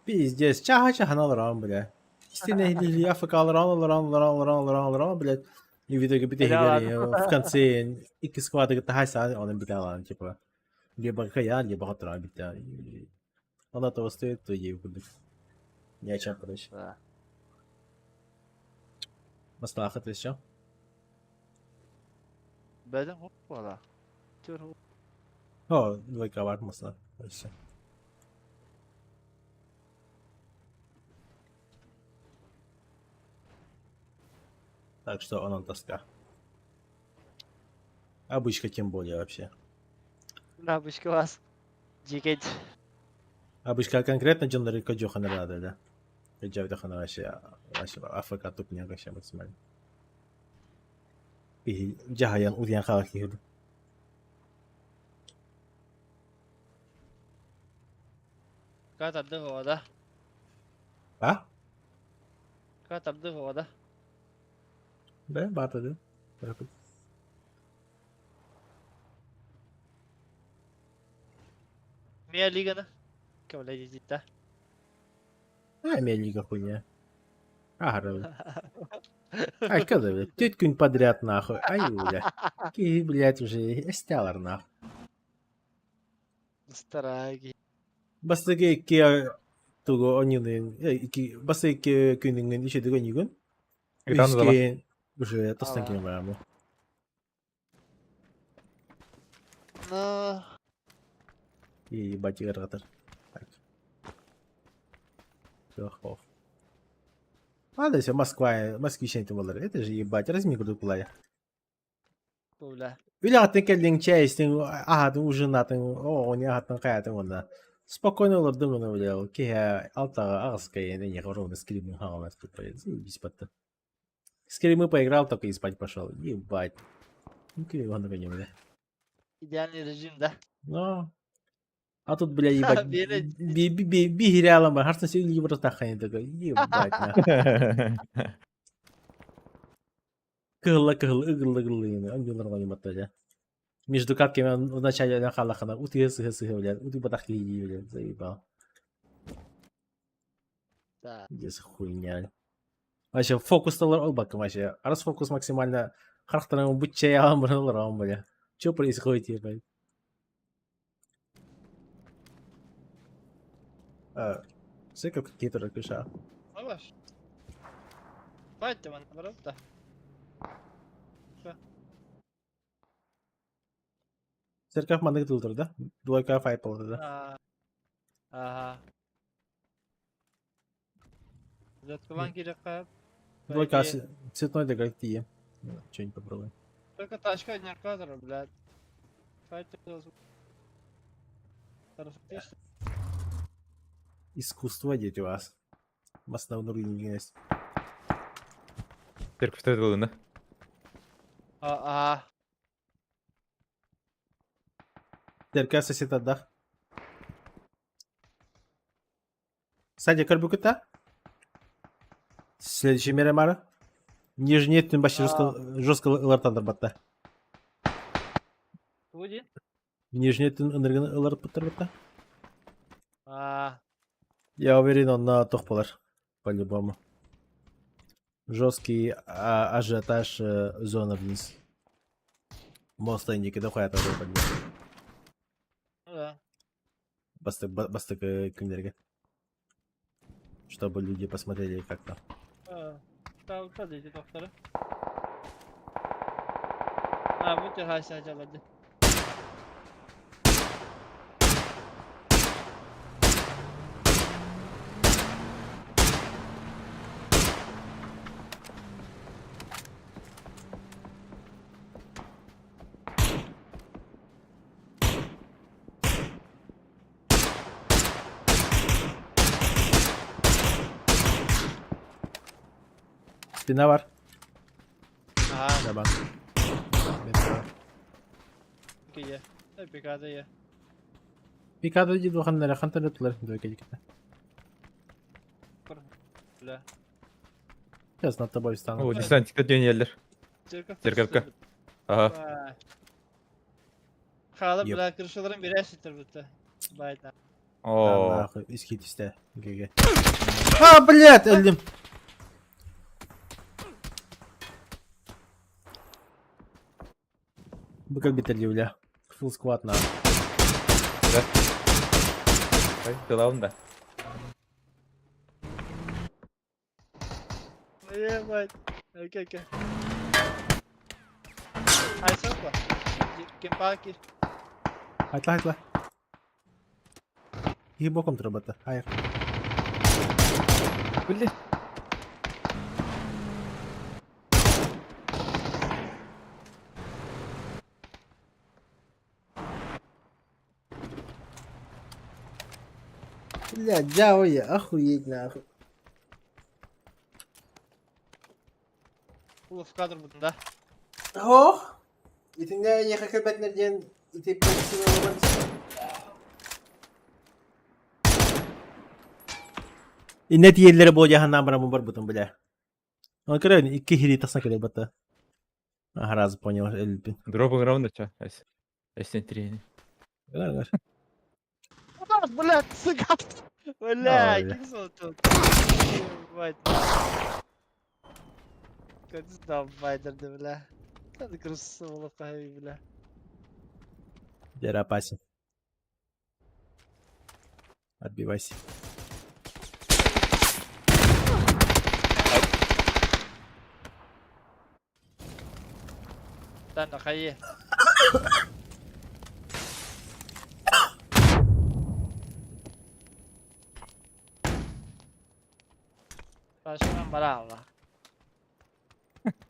Пиздец, чаха чахана олорон, бля. Истинно АФК олорон, олорон, олорон, олорон, олорон, олорон, блядь. И в итоге в конце икки сквады тахайса, он биталан, типа. Либо каян, либо хатран битя. Она того стоит, то ей будет. Ни о чем, короче. Да. Маслаха, ты еще? Бәден хоп бала. Тюр. О, двойка бар масына. Все. Так что онон тоска. Обычка тем более вообще. Обычка вас. Дикеть. Обычка конкретно дьоннору көдьүөххэ наада да. Көдьөөбөтөххүнэ вообще вообще АФК тупняк вообще максимально. Киһи дьаһайан утуйан хаалар киһи дуу. Ка тардык да. А? Ка тардык да. Да, баата да. Мия лиганы. Кэвлэйдиттэ. А, лига хуйня. Ага, Ай, когда, блядь, түөрт күн подряд нахуй. Ай, бля. Киһи, блядь, уже эстялар нахуй. Стараги. Бастакы икки тугу онньуун икки бастакы күнүҥҥүн үчүгэй оонньуугун. Итан дала. Үскэ уже тостон киирэн бараммын. Ну, Ебать ыарырҕатар. Так. Все, ох. Ладно, все, Москва, москвич буолар. Это же ебать, разми курдук булая. бля. Үлэҕиттэн кэллиҥ, чэй истиҥ, аһаатыҥ, ужиннаатыҥ, оҕону аһаттыҥ, хайаатыҥ уонна спокойно олордуҥ уонна бля, киэһэ алтаҕа аҕыска эйиэхэ ровно скримы хаҕалар заебись батта. Скримы поиграл, только и спать пошел. Ебать. Ну, бля. Идеальный режим, да? Но. А тут, бля, ебать, Били- би бар, харсан сен бір таххайын такой, ебать, нахуй. Кыһылла кыһыл, ыгылла ыгылла ангеллар батта дьэ. Между катками в начале хааллаххына утуйа сыһа сыһа, блядь, утуйбатах киһи блядь, заебал. Да. Здесь хуйня. Вообще фокусталар ол бакым вообще. Расфокус максимально харахтарың быччайаан баралар бля. Что происходит, ебать? А, Церковь какие-то ракыша. Алаш. Хватит man, наоборот, Церковь маннык тылтыр, да? Двойка файпал, да? А, Ага. Заткалан керек Двойка цветной да какие. Что-нибудь попробуем. Только тачка не кадр, блядь. Хватит. Хорошо. Искусство дети у вас. Основной есть. Церковь да? А, Церковь сосед отдах. Садя карбуката. Следующий мера мара. Нижний түн башы жестко жестко ылартандыр батта. Туди? Нижний түн ыныргын ыларт батта. А, Я уверен, он на тох болар. По-любому. Жесткий ажиотаж зона вниз. Мост индики да хуя тоже по-любому. ну да. Бастык бастык күндерге. Чтобы люди посмотрели как там. А, Та дети тохторы. А, бу тихася acaba. Спина бар. Ага, Жабан. Мен кие. Пикада я. Пикада дейді ханнара хантан өтілер двойка дикті. Бля. Сейчас над тобой встану. О, десантикте дөнелер. Церковь. Церковка. Ага. Хала, Еп. бля, крышаларын бересиздер бутта. Байда. О, Нахуй, иски түсті. ГГ. А, блядь, өлдім. Бұл как бітірді, бля. Full squad на. ай, дылауын да. Ебать. Окей, окей. Ай, сопа. Кемпаки. Айтла, айтла. И боком треба. Хайр. Блин. Бля, дяо я, охуеть нахуй. Улов кадр будун да. Ох! Итинне ехе кэлбэтинэр диэн ити Инне тиэллэрэ буо дьаһаннаан баран барбытым бля. Он көрөн икки хири тахсан кэлэр бата. Сразу понял элбин. Дроп граунд ча. Эс. Эс трени. Гар. Блядь, цыган. Бля, Ой, бля. киксол тут. Ебать. Как там байдерды, бля. Надо красиво бля. Дера опасен. Отбивайся. Стань, хаи. Пашман баралла.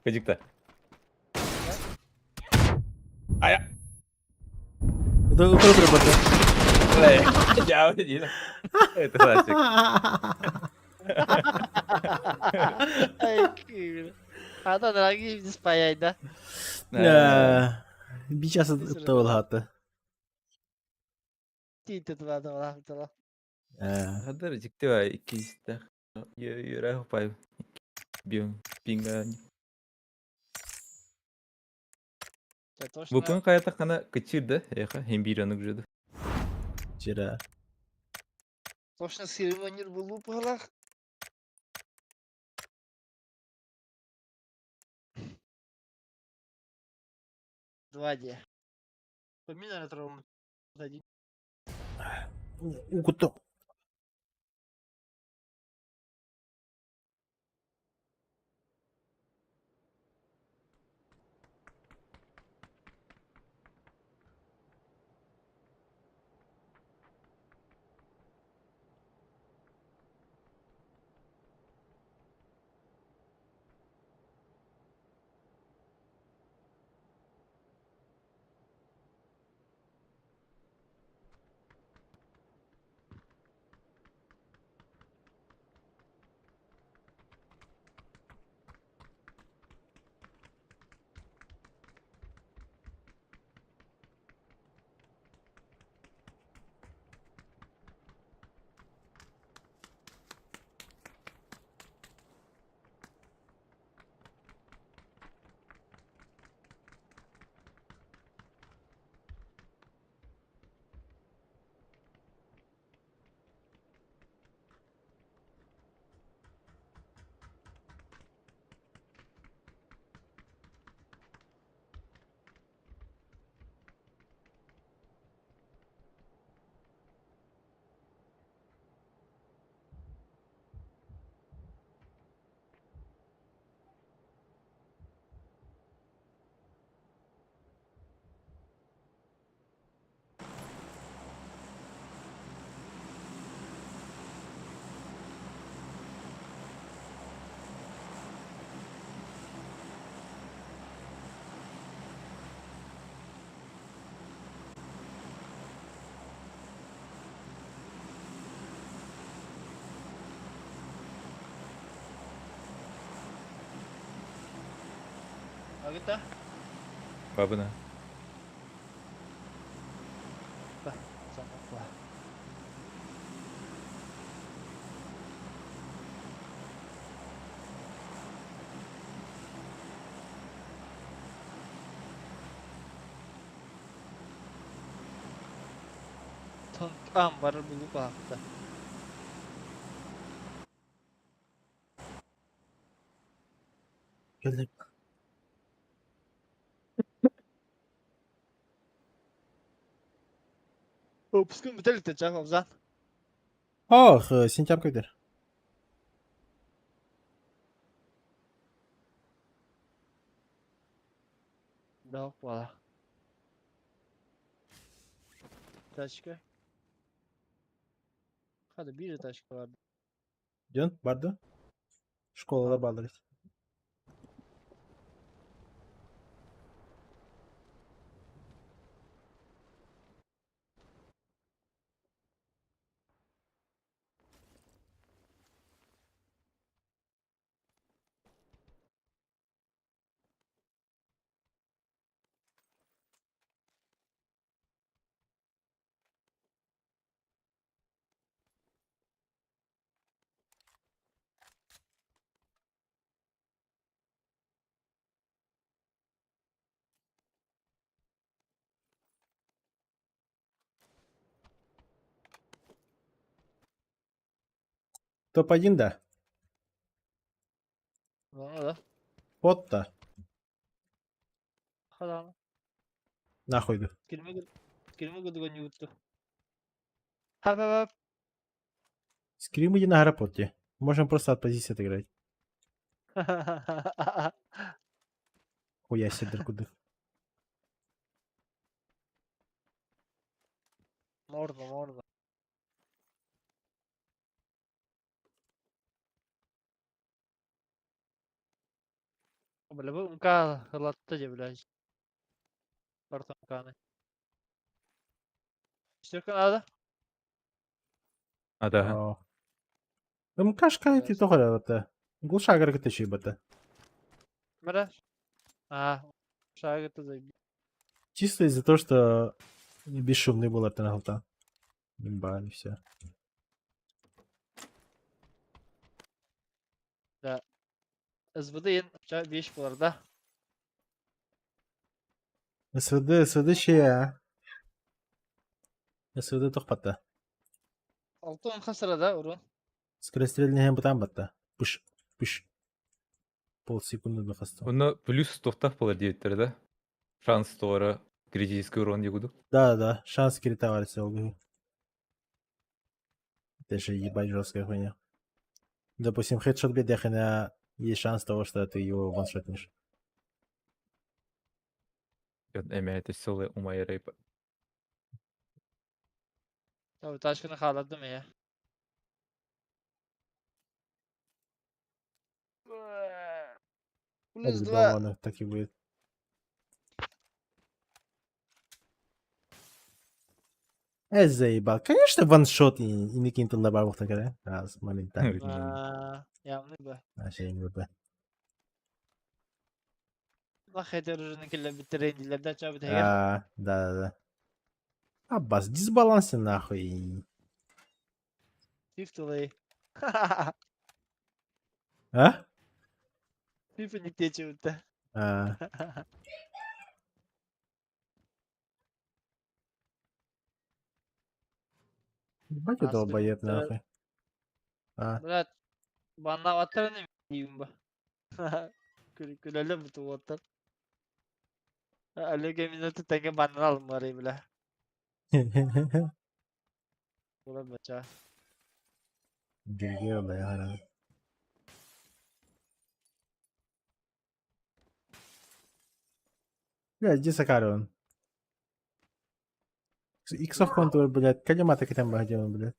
Кадикта. Утро утро бата. Дяо, дина. Это классик. Ай, бля. А то дорогие не спаять, да? Бичас тавылхаты. Тиите туда, туда, туда. Хадыр жиктева иккисте. Юра пай. Бион пинга. Букын каята кана кычырды. Эха, хем бир аны күжөдү. Вчера. Точно сиримонир был упалах. Два Д. Помимо травмы. Один. Укуту. Агыта? Бабына. Самокла. Тон бар булуп ахта. Келдик. Выпускын бүтеликте жак Ох, сентябрь көйдер. Да, бала. Тачка. Хада биир тачка бар. Дьон бар да? Школалар бааллар. Топ-1, да? Ну да. Вот-то. Хадан. Нахуй иду. Скирмы гудгонюту. Ха-ха-ха. Скрим иди на аэропорте. Можем просто от позиции отыграть. Хуя себе дыркудых. Морда, морда. Бля, бу МК ылатта же, блядь. Барта МКны. Шестерка надо? А да. МКшка эти тоҕо это. Глушагар кытычы бата. Мара? А, шаг это заебись. Чисто из-за того, что бесшумный был это Имба, и все. Да. СВД ен 5 болар, да? СВД, СВД ще. СВД тохпатта. Алтын хасыра да, урон. Скорострельный бутан батта. Пыш, пыш. Полсекунды до хаста. Онно плюс тохтах болар диэттэр да. Шанс туора критический урон диэкудук. Да, да, шанс критоваться ол. Это же ебать жесткая хуйня. Допустим, хедшот бедяхина, есть шанс того, что ты его ваншотнешь. Эмэ сылы умайрай. Tabii taşkını хаалардым я. Плюс 2. По-любому так и будет. Э, заебал. Конечно, ваншот и не кинул на барбух такая. Раз, моментально. Явный бы. А, не бы. А, да, да, да. Аббас, дисбалансе нахуй. Фифтулей. А? Фифа не тече-то. А. Ебать я долбоеб нахуй. А. Брат, баннаваттар не деймін ба? Күләлі бұты оттар. Әлеге минуты тәңге баннан алым бар бля. Була бача. Бля, бля. Бля, где Сакарон? Иксов контур, блядь, калимата там где блядь.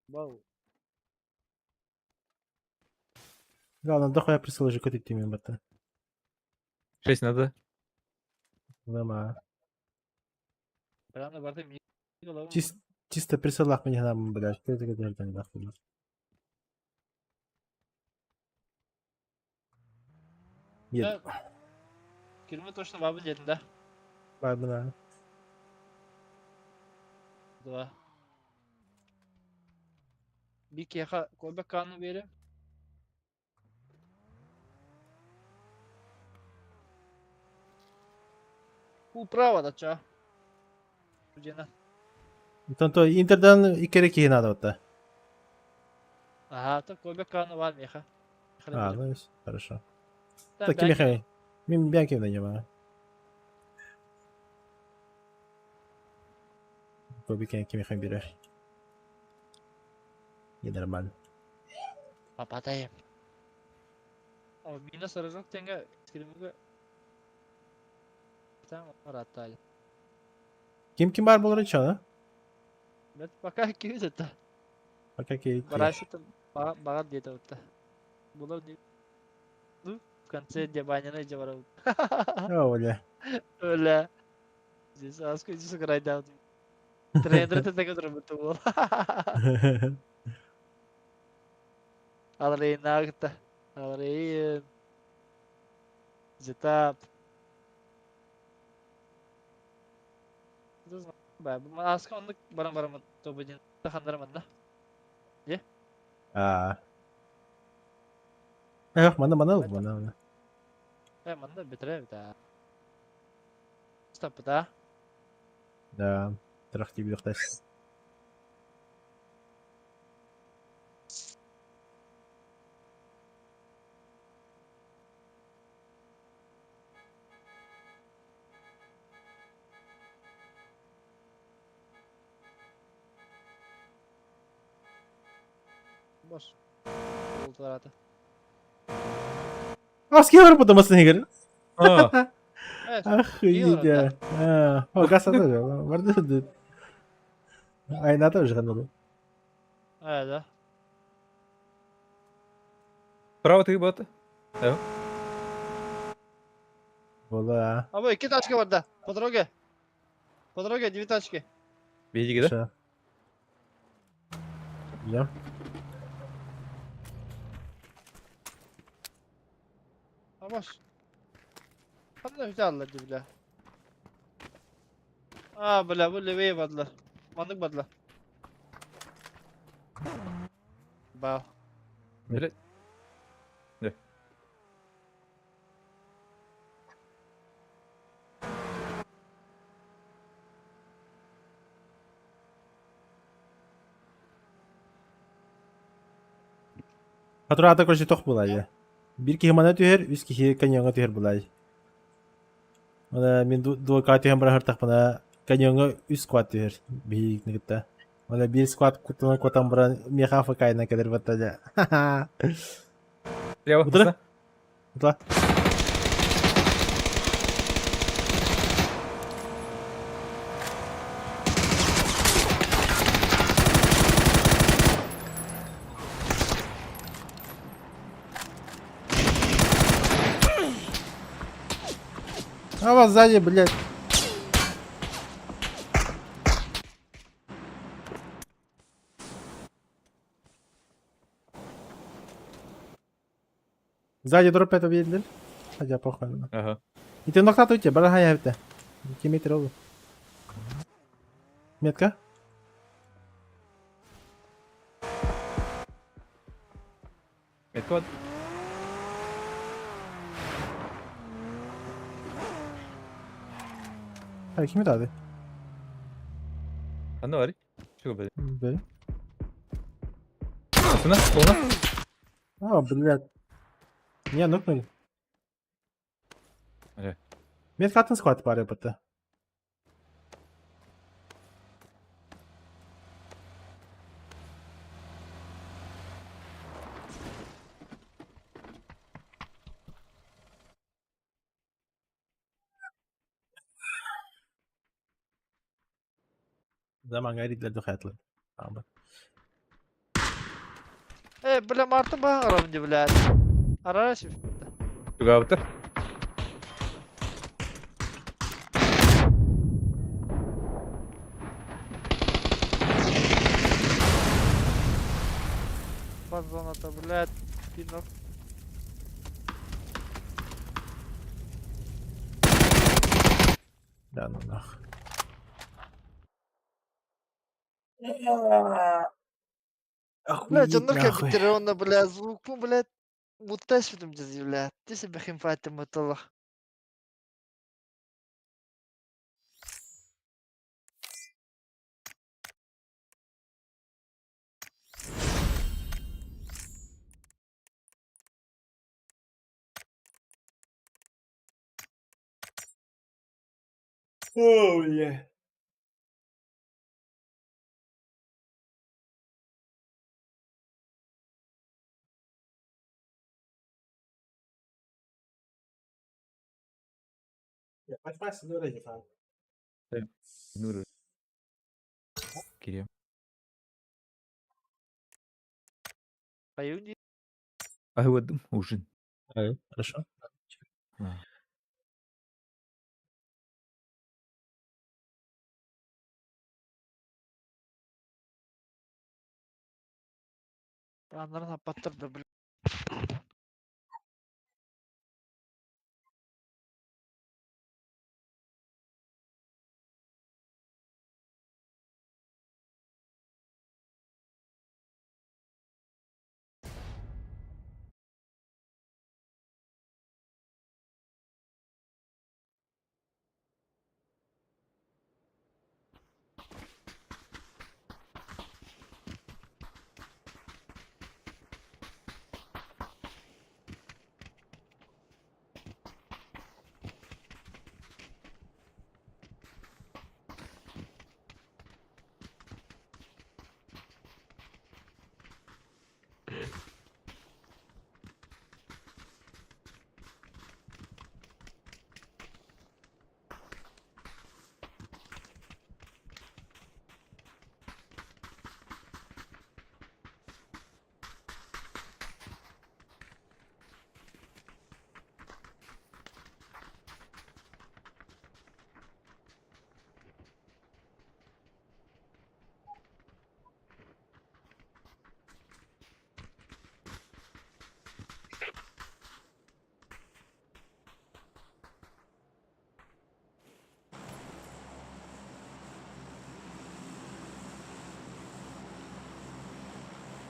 Вау. Главное, дохуя присылай же кот идти мимо 6 надо. Нема. Прямо барды ми. Чисто присылах мне нам, блядь. Что это говорит, нахуй? Нет. Кирме точно бабын дедin да? Ладно. Два. Bir кеха койбек кану берем. Управа да ча. Жена. Тонто интердан икере кихи надо вот. Ага, то койбек кану бар меха. А, ну хорошо. Так, кимихай. Мим бянки на нема. Кобикен кимихай бере. Не нормально. Попадаем. О, минус рожок тенге скримуга. Там раттали. Ким ким бар буолар чана? Бэт пока күүт это. Пока кейт. Барашытым багар диэтэ утта. Булар ди. Ну, в конце дебанина же барабыт. О, бля. Бля. Здесь аску иди сыграй даун. Тренер это так работал. Бол. Алрейн агта. Алрейн. Зетап. Аска оннук баран бараммыт тобу диэн ханнараман да. Аа. Эх, мана мана мана мана. Э, манна битре бит. Стоп, да. Да. Трахти бихтас. Бош. Бултарата. А, с кем потом игр? А, Охуеть. А, о, газ тоже. Барды. Айна тоже ханула. Э, да. Право ты бота. Была. А бу 2 тачка бар да. По дороге. По дороге 2 тачки. Бейдиге да? Да. А бош. Ханна үтә алла ди бля. А, бля, бу левее бадла. Маннык бадла. Бау. Бля. Да. Патрата короче тох была я. Бир кихи мана түһэр, үс кихи каньонга түһэр булай. Мана мин двойка түһэн бара хартах мана каньонга үс сквад түһэр биһик нигитта. Мана бир сквад кутuna котан баран меха факайна кедер баттажа. Слева. Утро. Утла. А вас сзади, блядь. Сзади дроп это видели? Хотя похуй. Ага. И ты нокнат уйти, бараха я это. Километр олу. Метка? Метка вот. А, ким это? Анда бар. Чего, блядь? Бля. Астына, солуна. А, блядь. Не, нокнули. Бля. Метка атын схват пары бата. Zaman gayri духатлы. Э, бля, марты багарам ди, блядь. Арараш. Чуга бытыр. Базоната, блядь. Пинок. Да ну нах. Блядь, Охуеть оннук нахуй. кэбиттер онно, бля, звук, блядь. Мутташ битим дези, блядь. Ти бихим фатим муталла. О, бля. Нур. Кириэм. Айуун дии. Аһыадым ужин. Хорошо. А. Аннарын аппаттар да, блин.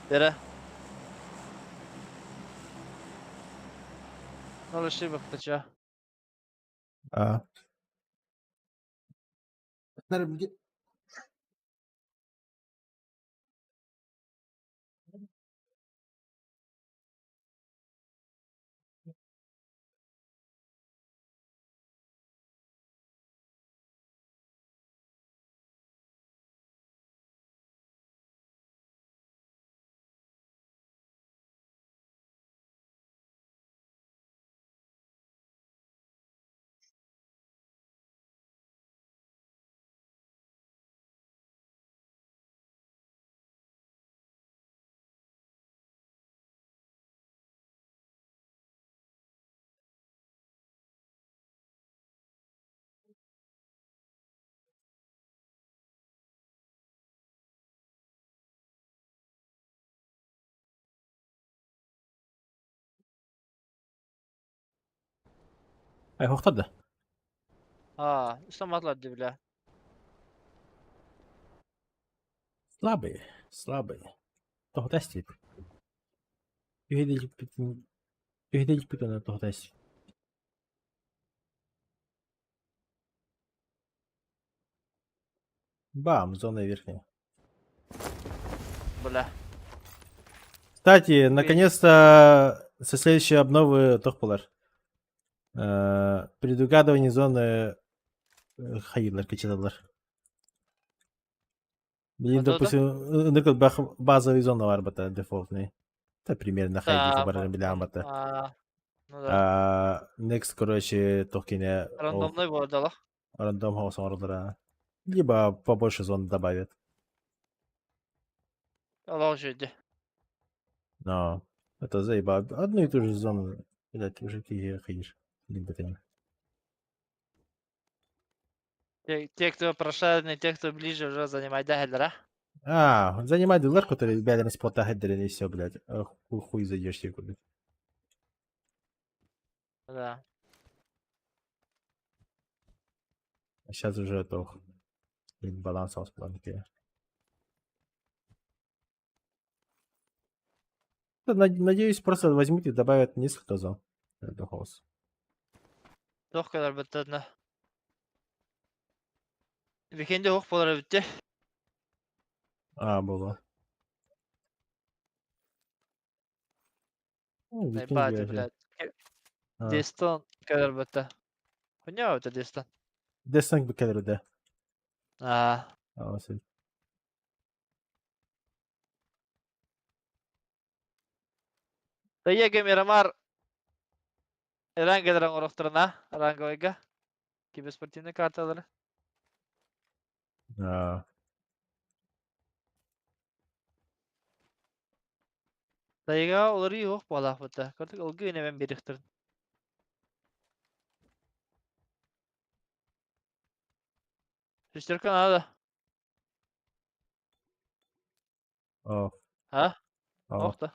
Dere. 0,6 бахтача. А. Ай, хохтар да. А, саматлар ди бля. Слабые, слабые. Тоһутас дип. Үһүдэлиппит оны тоһутас. Бам, зона верхняя. Бля. Кстати, наконец-то со следующей обновы тохпалар. Предугадывание зоны хайылар, качалар. Блин, А то да? допустим, базовый зона бар бата дефолтный. Это примерно хайдик бар билямата. А, ну да. А, next, короче, тохкине Рандомный болды рандом хаос ордера. Либо побольше зон добавят. Аллах жүйді. Но это заеба. Одну и ту же зону, блядь, уже ты ходишь. Либо ты. Те, кто прошаренный, те, кто ближе, уже занимай дәһелдер, а? А, занимай дилер, который бяден спота хедерен и все, блядь. А, хуй, хуй зайдешь тебе, блядь. Да. А сейчас уже то блин, баланс планки. Надеюсь, просто возьмут и добавят несколько зон. Это хаос. Туох кэлэр быттадна. Викенде ох болар битте. А, было. Ну, Викинг Найбади, я же. блядь. А. Дестон кэлэр бытта. Хуйня это Дестон. Дестон кэлэр да. А, А, сен. Тайеге Мирамар Эрангелер оҥорохторуна, ранговыйга. Киберспортивный карталары. Аа. Тайга уларыйыы суох буолаахпыт да. Кырдык ылгы инэбэн биэриэхтэрин. Шестерка надо. Оо. А? Оо. Ох да.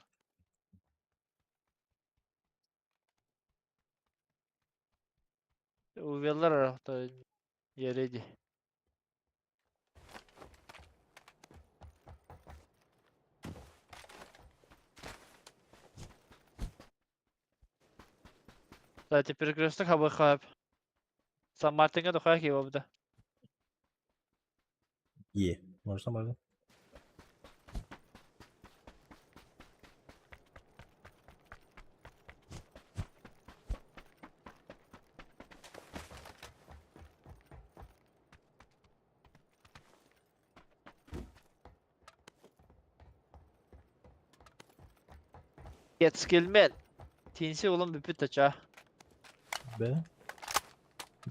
Увеллар Ереди. Кстати, перекресток хабы. Сан Мартинга дохуя киһи. Е. Можно, можно. Get Тинси улам бүпүт тача. Б.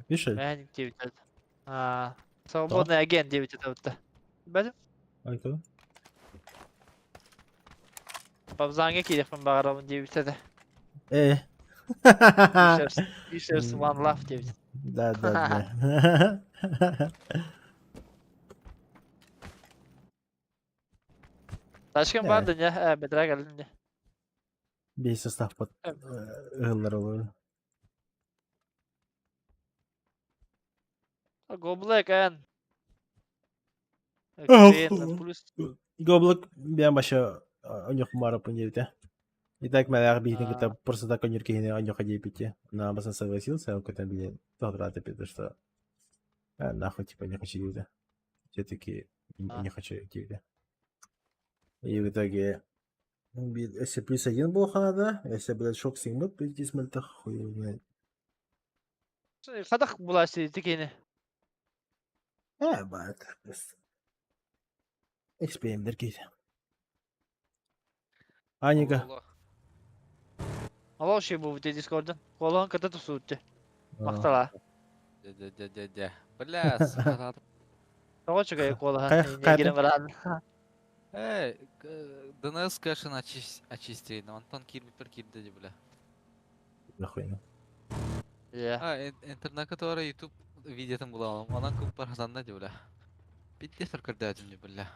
Пиши. Мен 9 А, свободный агент 9 это. Бәдім? Айта. Бабзанга киирехпин баҕарабын диэбитэ да. Э. Fishers one love диэбит. Да, да, да. Ташкент Э. бар да не, бедра кэллин не. Бейс состав под ыһыллар олору. Гоблек эн. Плюс Гоблок бэм баша оньох мара пуньевте. И так мэлэх бихни А. кыта просто так оньор кихини оньоха диэпити. На басан согласился, он кыта били тодраты питы, что нахуй типа не хочу диэбитэ. Все-таки А. не хочу диэбитэ. И в итоге если плюс один был Ханада, если, блядь, шок сингмут, пиздец, мальта хуй его знает. Хадах буласи тикини. Бат, плюс. XPM деркейт. Аника. Алло. Алло шей бу бите Дискорден. Колон ката тусутте. Мактала. Дя-дя-дя-дя. Бля, саратым. Тоҕо чугай колахан. Кай- Негирин баран. Эй, ДНС кэшин очистили, но Антон кирби пер кирди, бля. Нахуй. Я. А, интернет, который YouTube видеотын була, онан көп бархазанда, бля. Битте пер кирди, бля.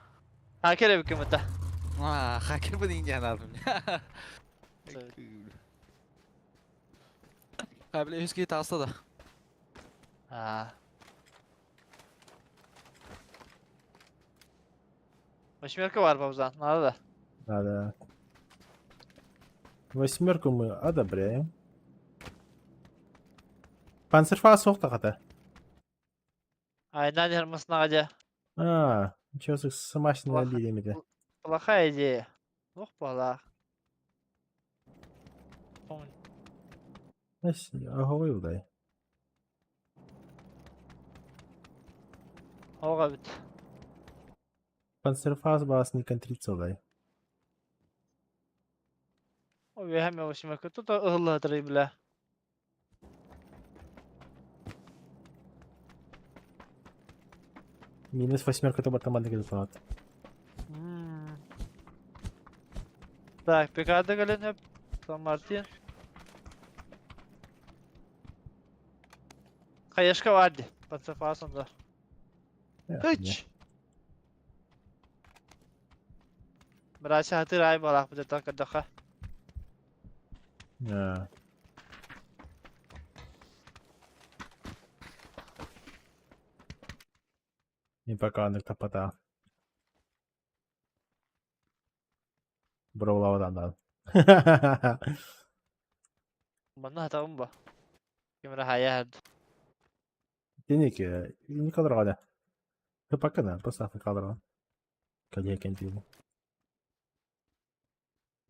Хакер эбиккин быта. А, хакер бы дин жанадым. А, бля, үске таста да. А. Восьмерка бар бабзан. Надо да. Надо. Восьмерку мы одобряем. Панцерфас соқтақата. Айнан ярмасына гадя. А, ничего с Плохо. обидами-то. Плохая идея. Ох, плох. Оговой дай. Ога бит. Панцерфас бас не контрится дай. Ой, восьмерка. Тут ылла бля. Минус восьмерка то батаман деген. Так, Пикардо гален Сан Мартин. Хаешка варди. Панцерфасонда. Хыч. Брася хатыр ай балах бу так кадаха. А. Не пока аннык тапата. Броулаудан да. Манна хатабым ба. Кимре хая хад. Денеки, не кадрада. Пока да, просто кадрада. Кадия.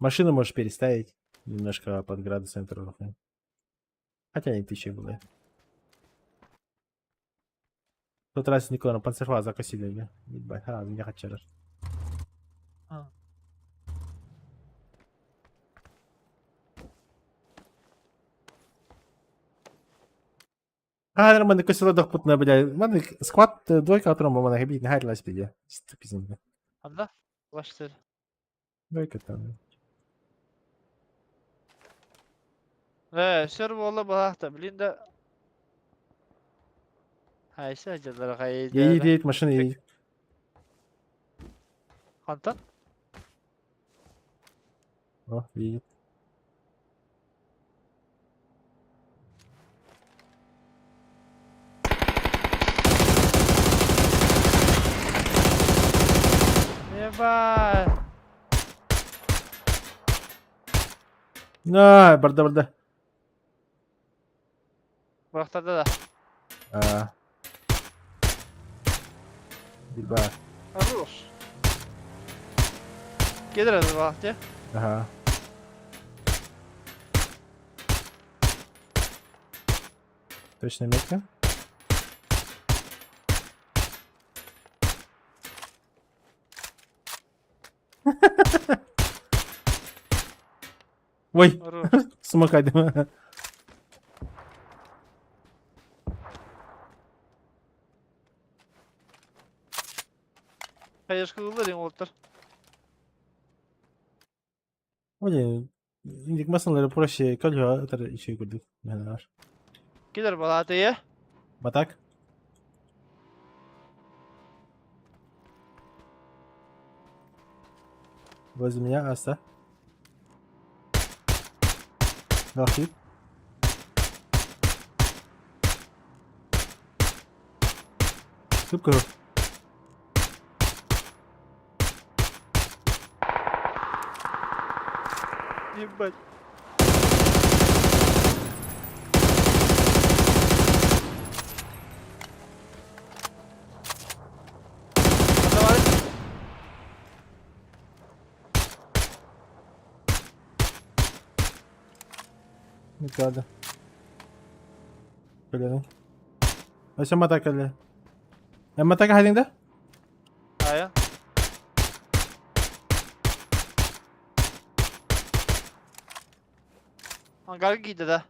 Машину можешь переставить немножко под градусом центр. Хотя не тысячи было. В тот раз Никола панцерфа закосили, Ебать, а, не хочу. А. Хаһан маннык көсөлөдөхпүтүнэ, бля, маннык сквад двойка туран бу маннык биитин хайдылас били. Ступизм. Анда? Ваштыр. Двойка там. Сөр буолла балаахта, блин да. Хайса дьаллара хайда. Едет, едет, машина едет. Хантан? О, едет. Ебать! На, барда, барда. Бырахтарда да. А. Билба. Хорош. Кедр это Ага. Точная метка. Ой, смыкайдым. Хайышкылар олтыр. Блин, индик масалары проще колья это еще курдук. Кидер балаты я. Батак. Возле меня Аста. Дал хит. Сыпка. Ебать. Давай. Никада. Блин. Өссө матака эле. Матака хадиң да? Ая. Ангар кийди да.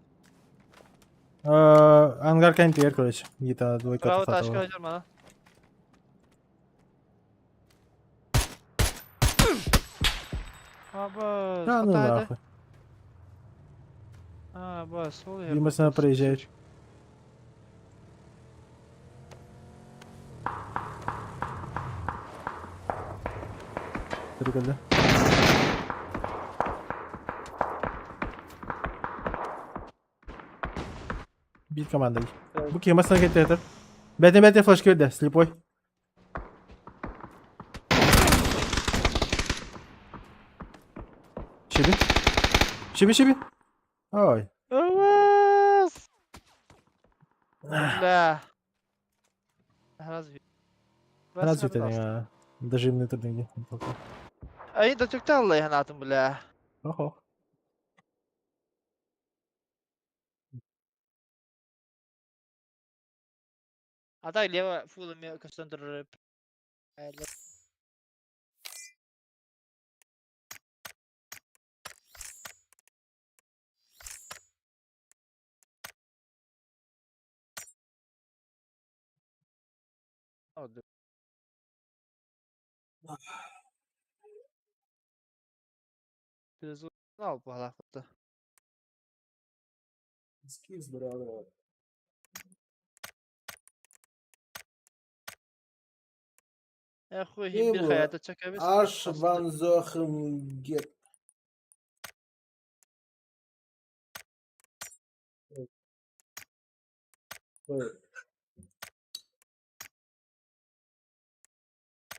Ангар кентигер, короче. Где-то двойка Право ташка хадыр мана. Аба, Да ну нахуй. А, бас, ол Видимо, проезжает. Прикольно. Бит командой. Буки, масна кетер. Бәтен бәтен флешка берді, слепой. Шиби. Шиби, шиби. Ой. Бля. Разве? Разве ты не дожимный турнир? Ай, да тюкталла я натым, бля. Охо. А так лево фулами Кассандр. Аш ван Зохенгет.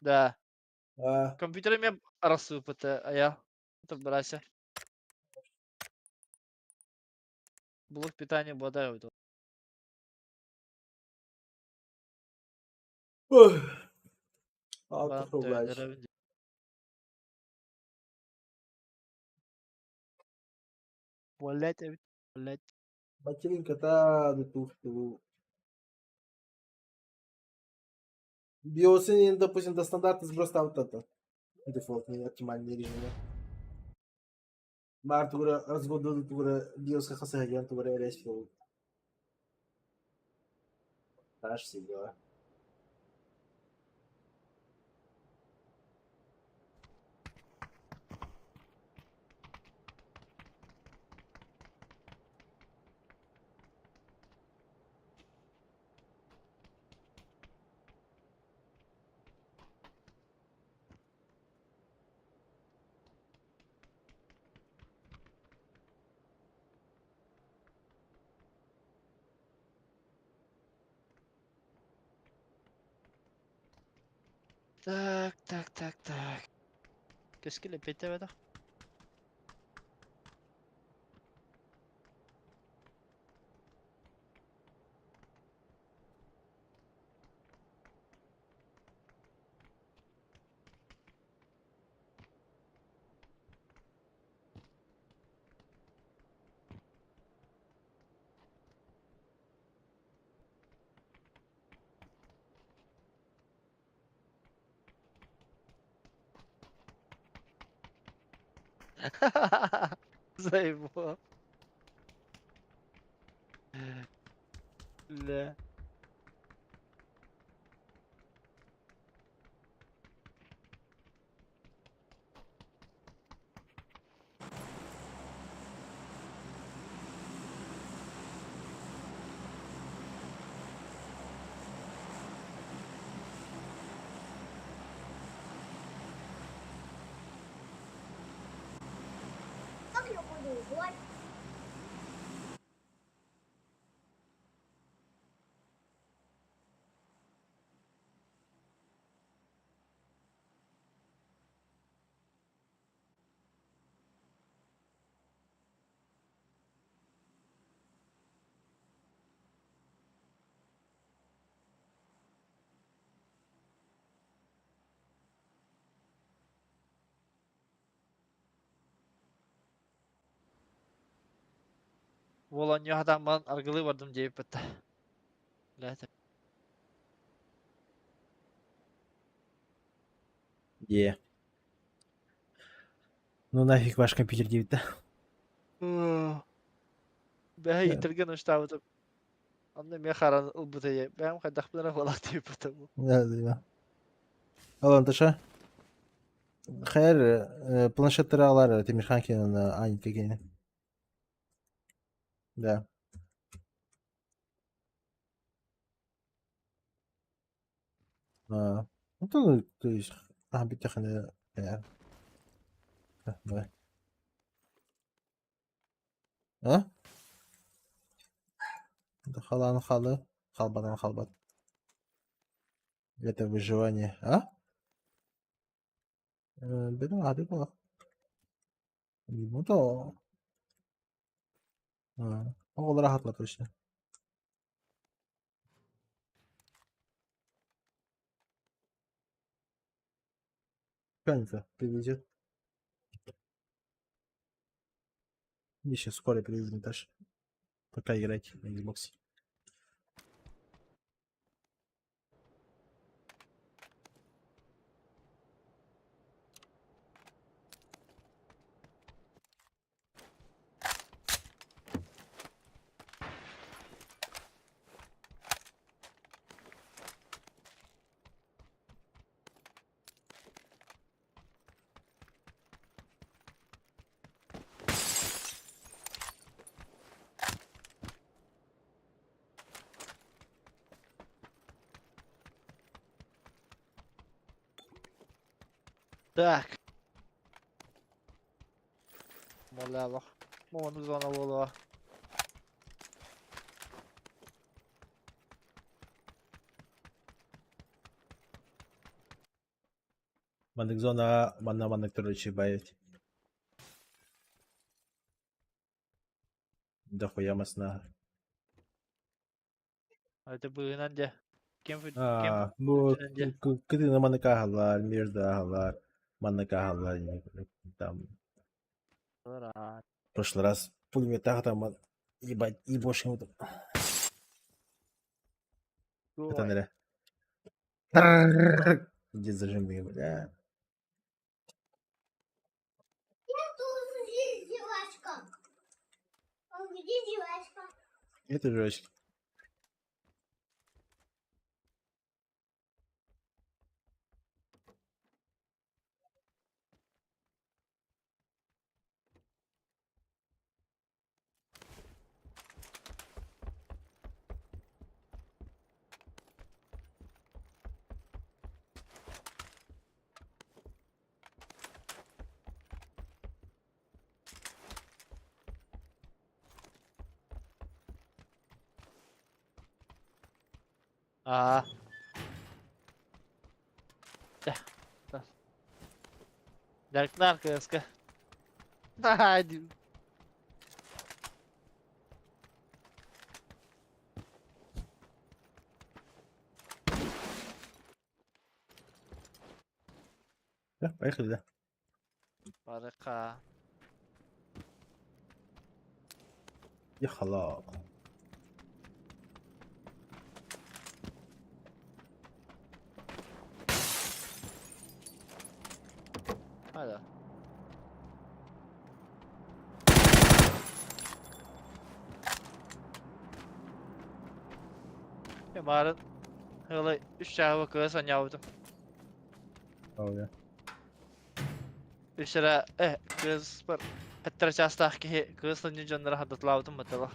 Да. Компьютер мне рассыпать, а я это брася. Блок питания бодаю. Блять, блять. Материнка та тухту. Биосин, допустим, до стандарта сброс там вот это. Дефолтный оптимальный режим. Бар тугура разгоду тугура биоска хасаген тугура RS. Монтаж, все дела. Так, так, так, так. Qu'est-ce qu'il a pété, bâtard? Заебал. Бля. Как я буду узнать? Волоньо хатамман аргылы бардым диэбит бытта. Бля, Е. Ну нафиг ваш компьютер 9, да? Бэһэ итирген уштаабытым. Онно эмиэ харан ылбыта бэйэм хайдахпын эрэ буолаах диэбит Да, да. Алло, Наташа. Хайр, планшеттары алар Темирхан кенен, Аника кенен. Да. А, ну, то есть, а, битяханы, давай. А? Халан халы, халбадан халбат. Это выживание, а? Беда, ады была. Ну то. Оҕолор аһатла точно. Канька привезет. Мне сейчас скоро привезут, Наташа. Пока играть на Xbox. Так. Моляло. Мону зона буолуо. Маннык зона, манна маннык туручи баять. Дохуя масна. Это быынан дьэ. Кем кем А, бу бүтүнэн дьэ. кытына маннык аһаллар, между аһаллар, маннык аһаллар, там Ра. в прошлый раз пулемет там, ебать, ебошь ему там. Это Ой. ныря. Иди зажими, бля. Тут здесь жвачка. А где жвачка? Это жвачка. Аа. Дьарыктаах кыаска. Поехали, да? Барыка. Ехала. Hadi. Марын Ыла үс чааба кыа санньаабытым. Ол Үс эрэ э кыыспар эттэрэ чаастаах киһи кыыс санньы дьонноро хардатылаабытым баттала.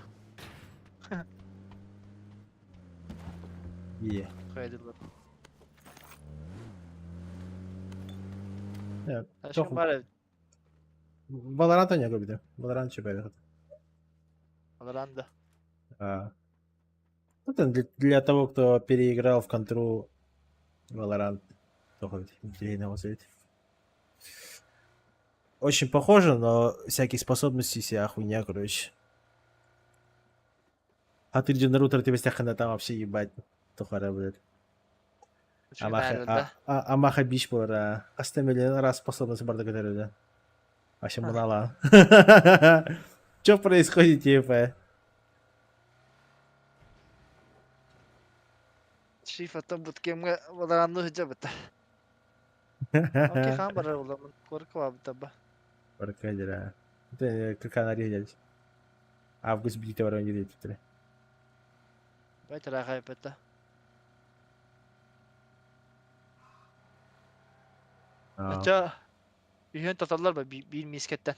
Ие. Хайдылар. Тох Баар Valorant ойноо көрбүтүм. Valorant чөпөйбөт. Valorant да. А. Это для того, кто переиграл в контру Valorant. Очень похоже, но всякие способности вся хуйня, короче. А ты где на тебе стяхана там вообще ебать. Тухара, блядь. Амаха, амаха биш буолара. Астемелен раз способность барда көтөрүдэ. Вообще мунала. Что происходит, типа? Шифата буткемҥэ Valorant сылдьабыта. Окей, хаан барар буоламмын, куоракка баабыта ба. Куоракка дьэ. Канария дядь. Август биитэ баран диэбиттэрэ. Бай тараахайбыта. Оччо үһүөн тоталлар ба биир миискэттэн.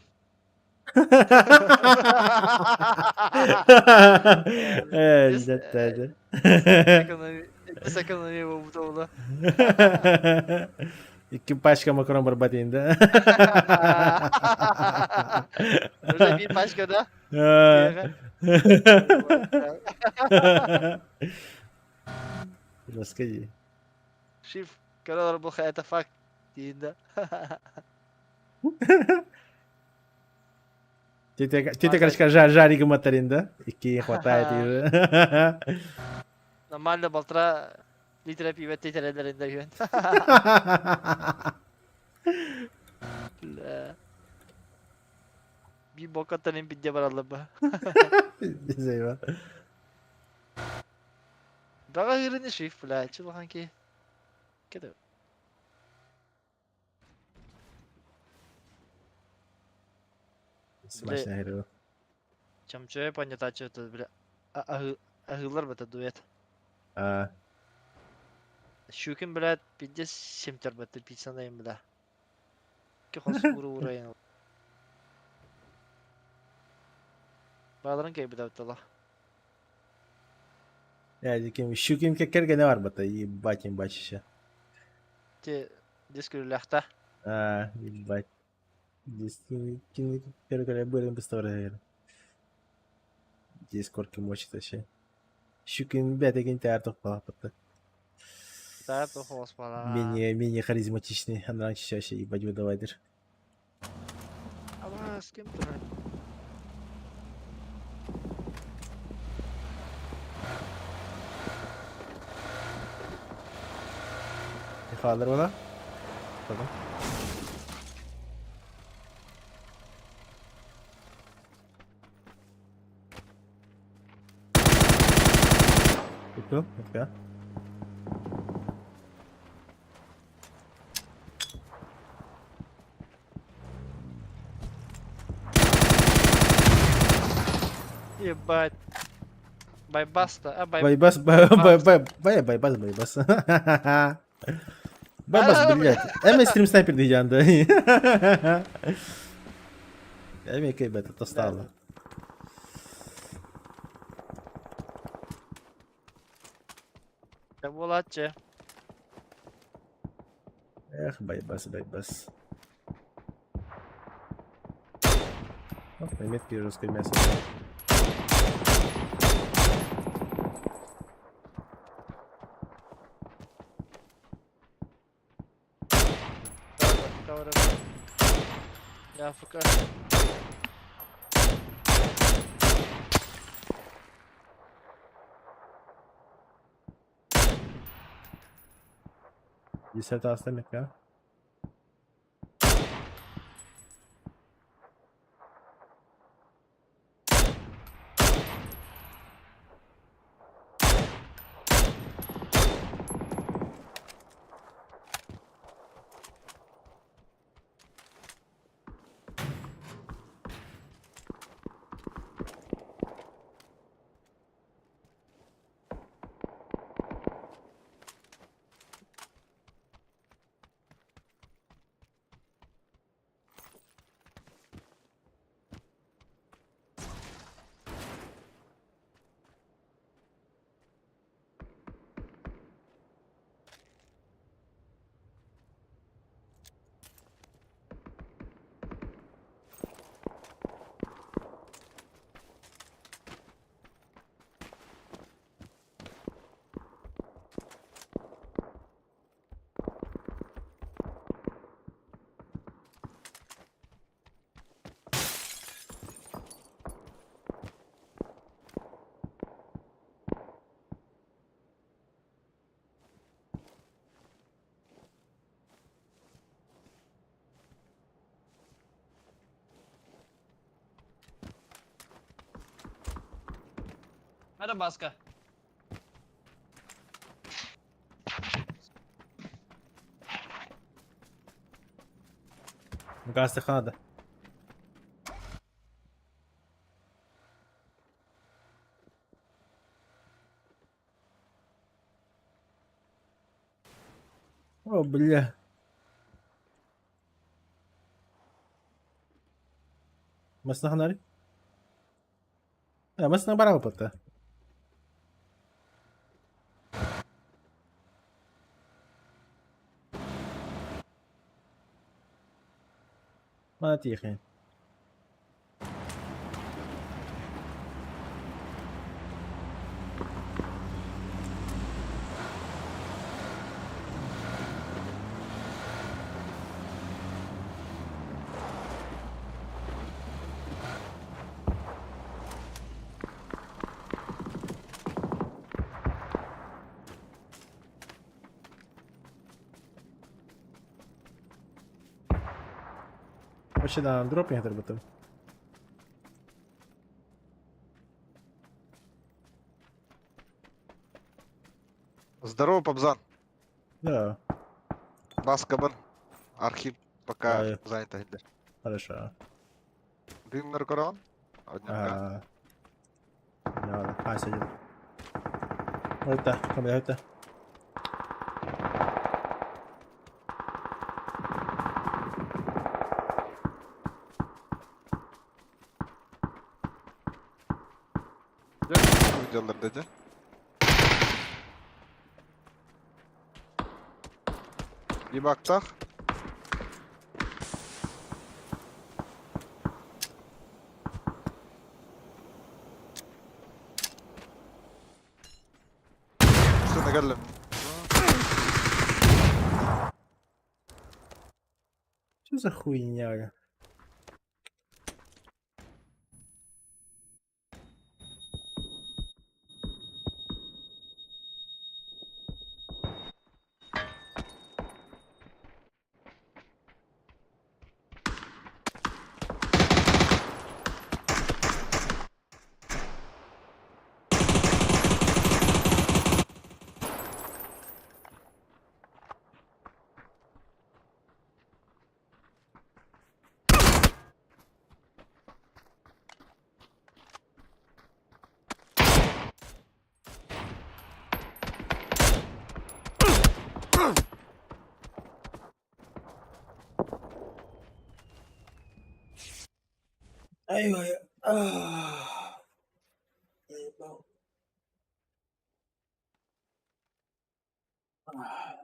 Э, дьэ. Сэкономия буолбута буолуо. Икки пачка макарон барбат да. Уже биир пачка да? Расскажи. Шиф, королар был это факт диин да. Тетя, короче, жарик матарин, да? Икки хватает. Нормально балтра литра пиво тетелеринде үһүн. Бля. Биир бокаттан бидде бараллар ба. Зайва. Баҕа ыырыны шиф, бля, чулахан ки. Кede. Смачно говорю. Чамчоя понятачы это, бля. Аһыылар бата дуэт. А. Щукин, блядь, пиздец семтер бата пиццанайын, бля. Ки хос уру урайын. Бааларын кэй битабыттала. Я ким Щукин кэргэнэ барбата, ебать ебать еще. Те диск үлэхта. А, ебать. Здесь первый были быстро. Здесь корки мочит вообще. Щукин бәтеген тәр тоқпалаппыты. Тәр тоқпалаппала. Менее, менее харизматичный. Андран чаще ебать выдавайдер. А с кем ты? Хаалар була. Потом. Купил, окей. Ебать. Байбаста, а бай... Байбас, бай, бай, бай, бай, байбас, байбас. Байбас, блядь. Эми стрим снайпер диян да. Эми кайбет, это стало. Буолааччы. Эх, байбас, байбас. Оп, на метке жесткое мясо. cover. Я AFK. Десятый оставит, а? Hadi baska. Газ надо. О, бля. Масна ханари? А, масна барал пота. Мана тихо. Вообще да, дроп не треба там. Здорово, Пабзан. Да, Баскабан. Архив пока Ай. занят. Где. хорошо. Дым наркорон? А, да, а, сидит. Это, это. Videoları dedi. Bir baktak. Üstüne geldim. Что за хуйня? бля? Ай, ой, а. Заебал. А.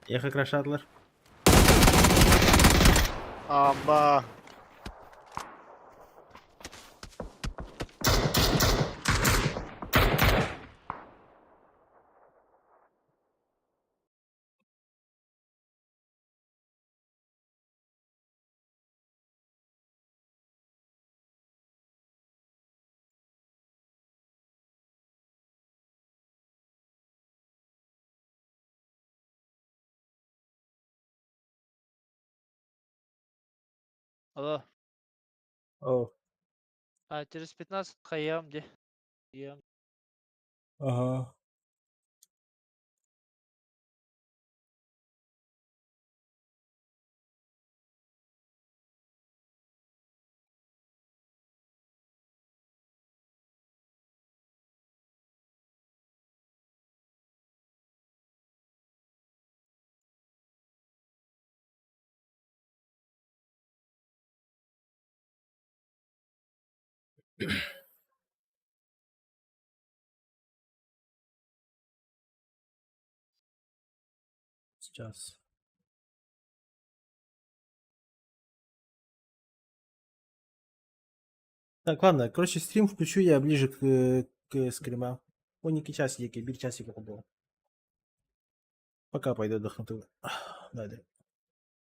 Эхо крашатлар. Ама. Алло. О. А, через 15 хаям где? Ем. Ага. Сейчас. Так, ладно, короче, стрим включу я ближе к скрима. 12 часики, бир часика было. Пока пойду отдохну. Далее.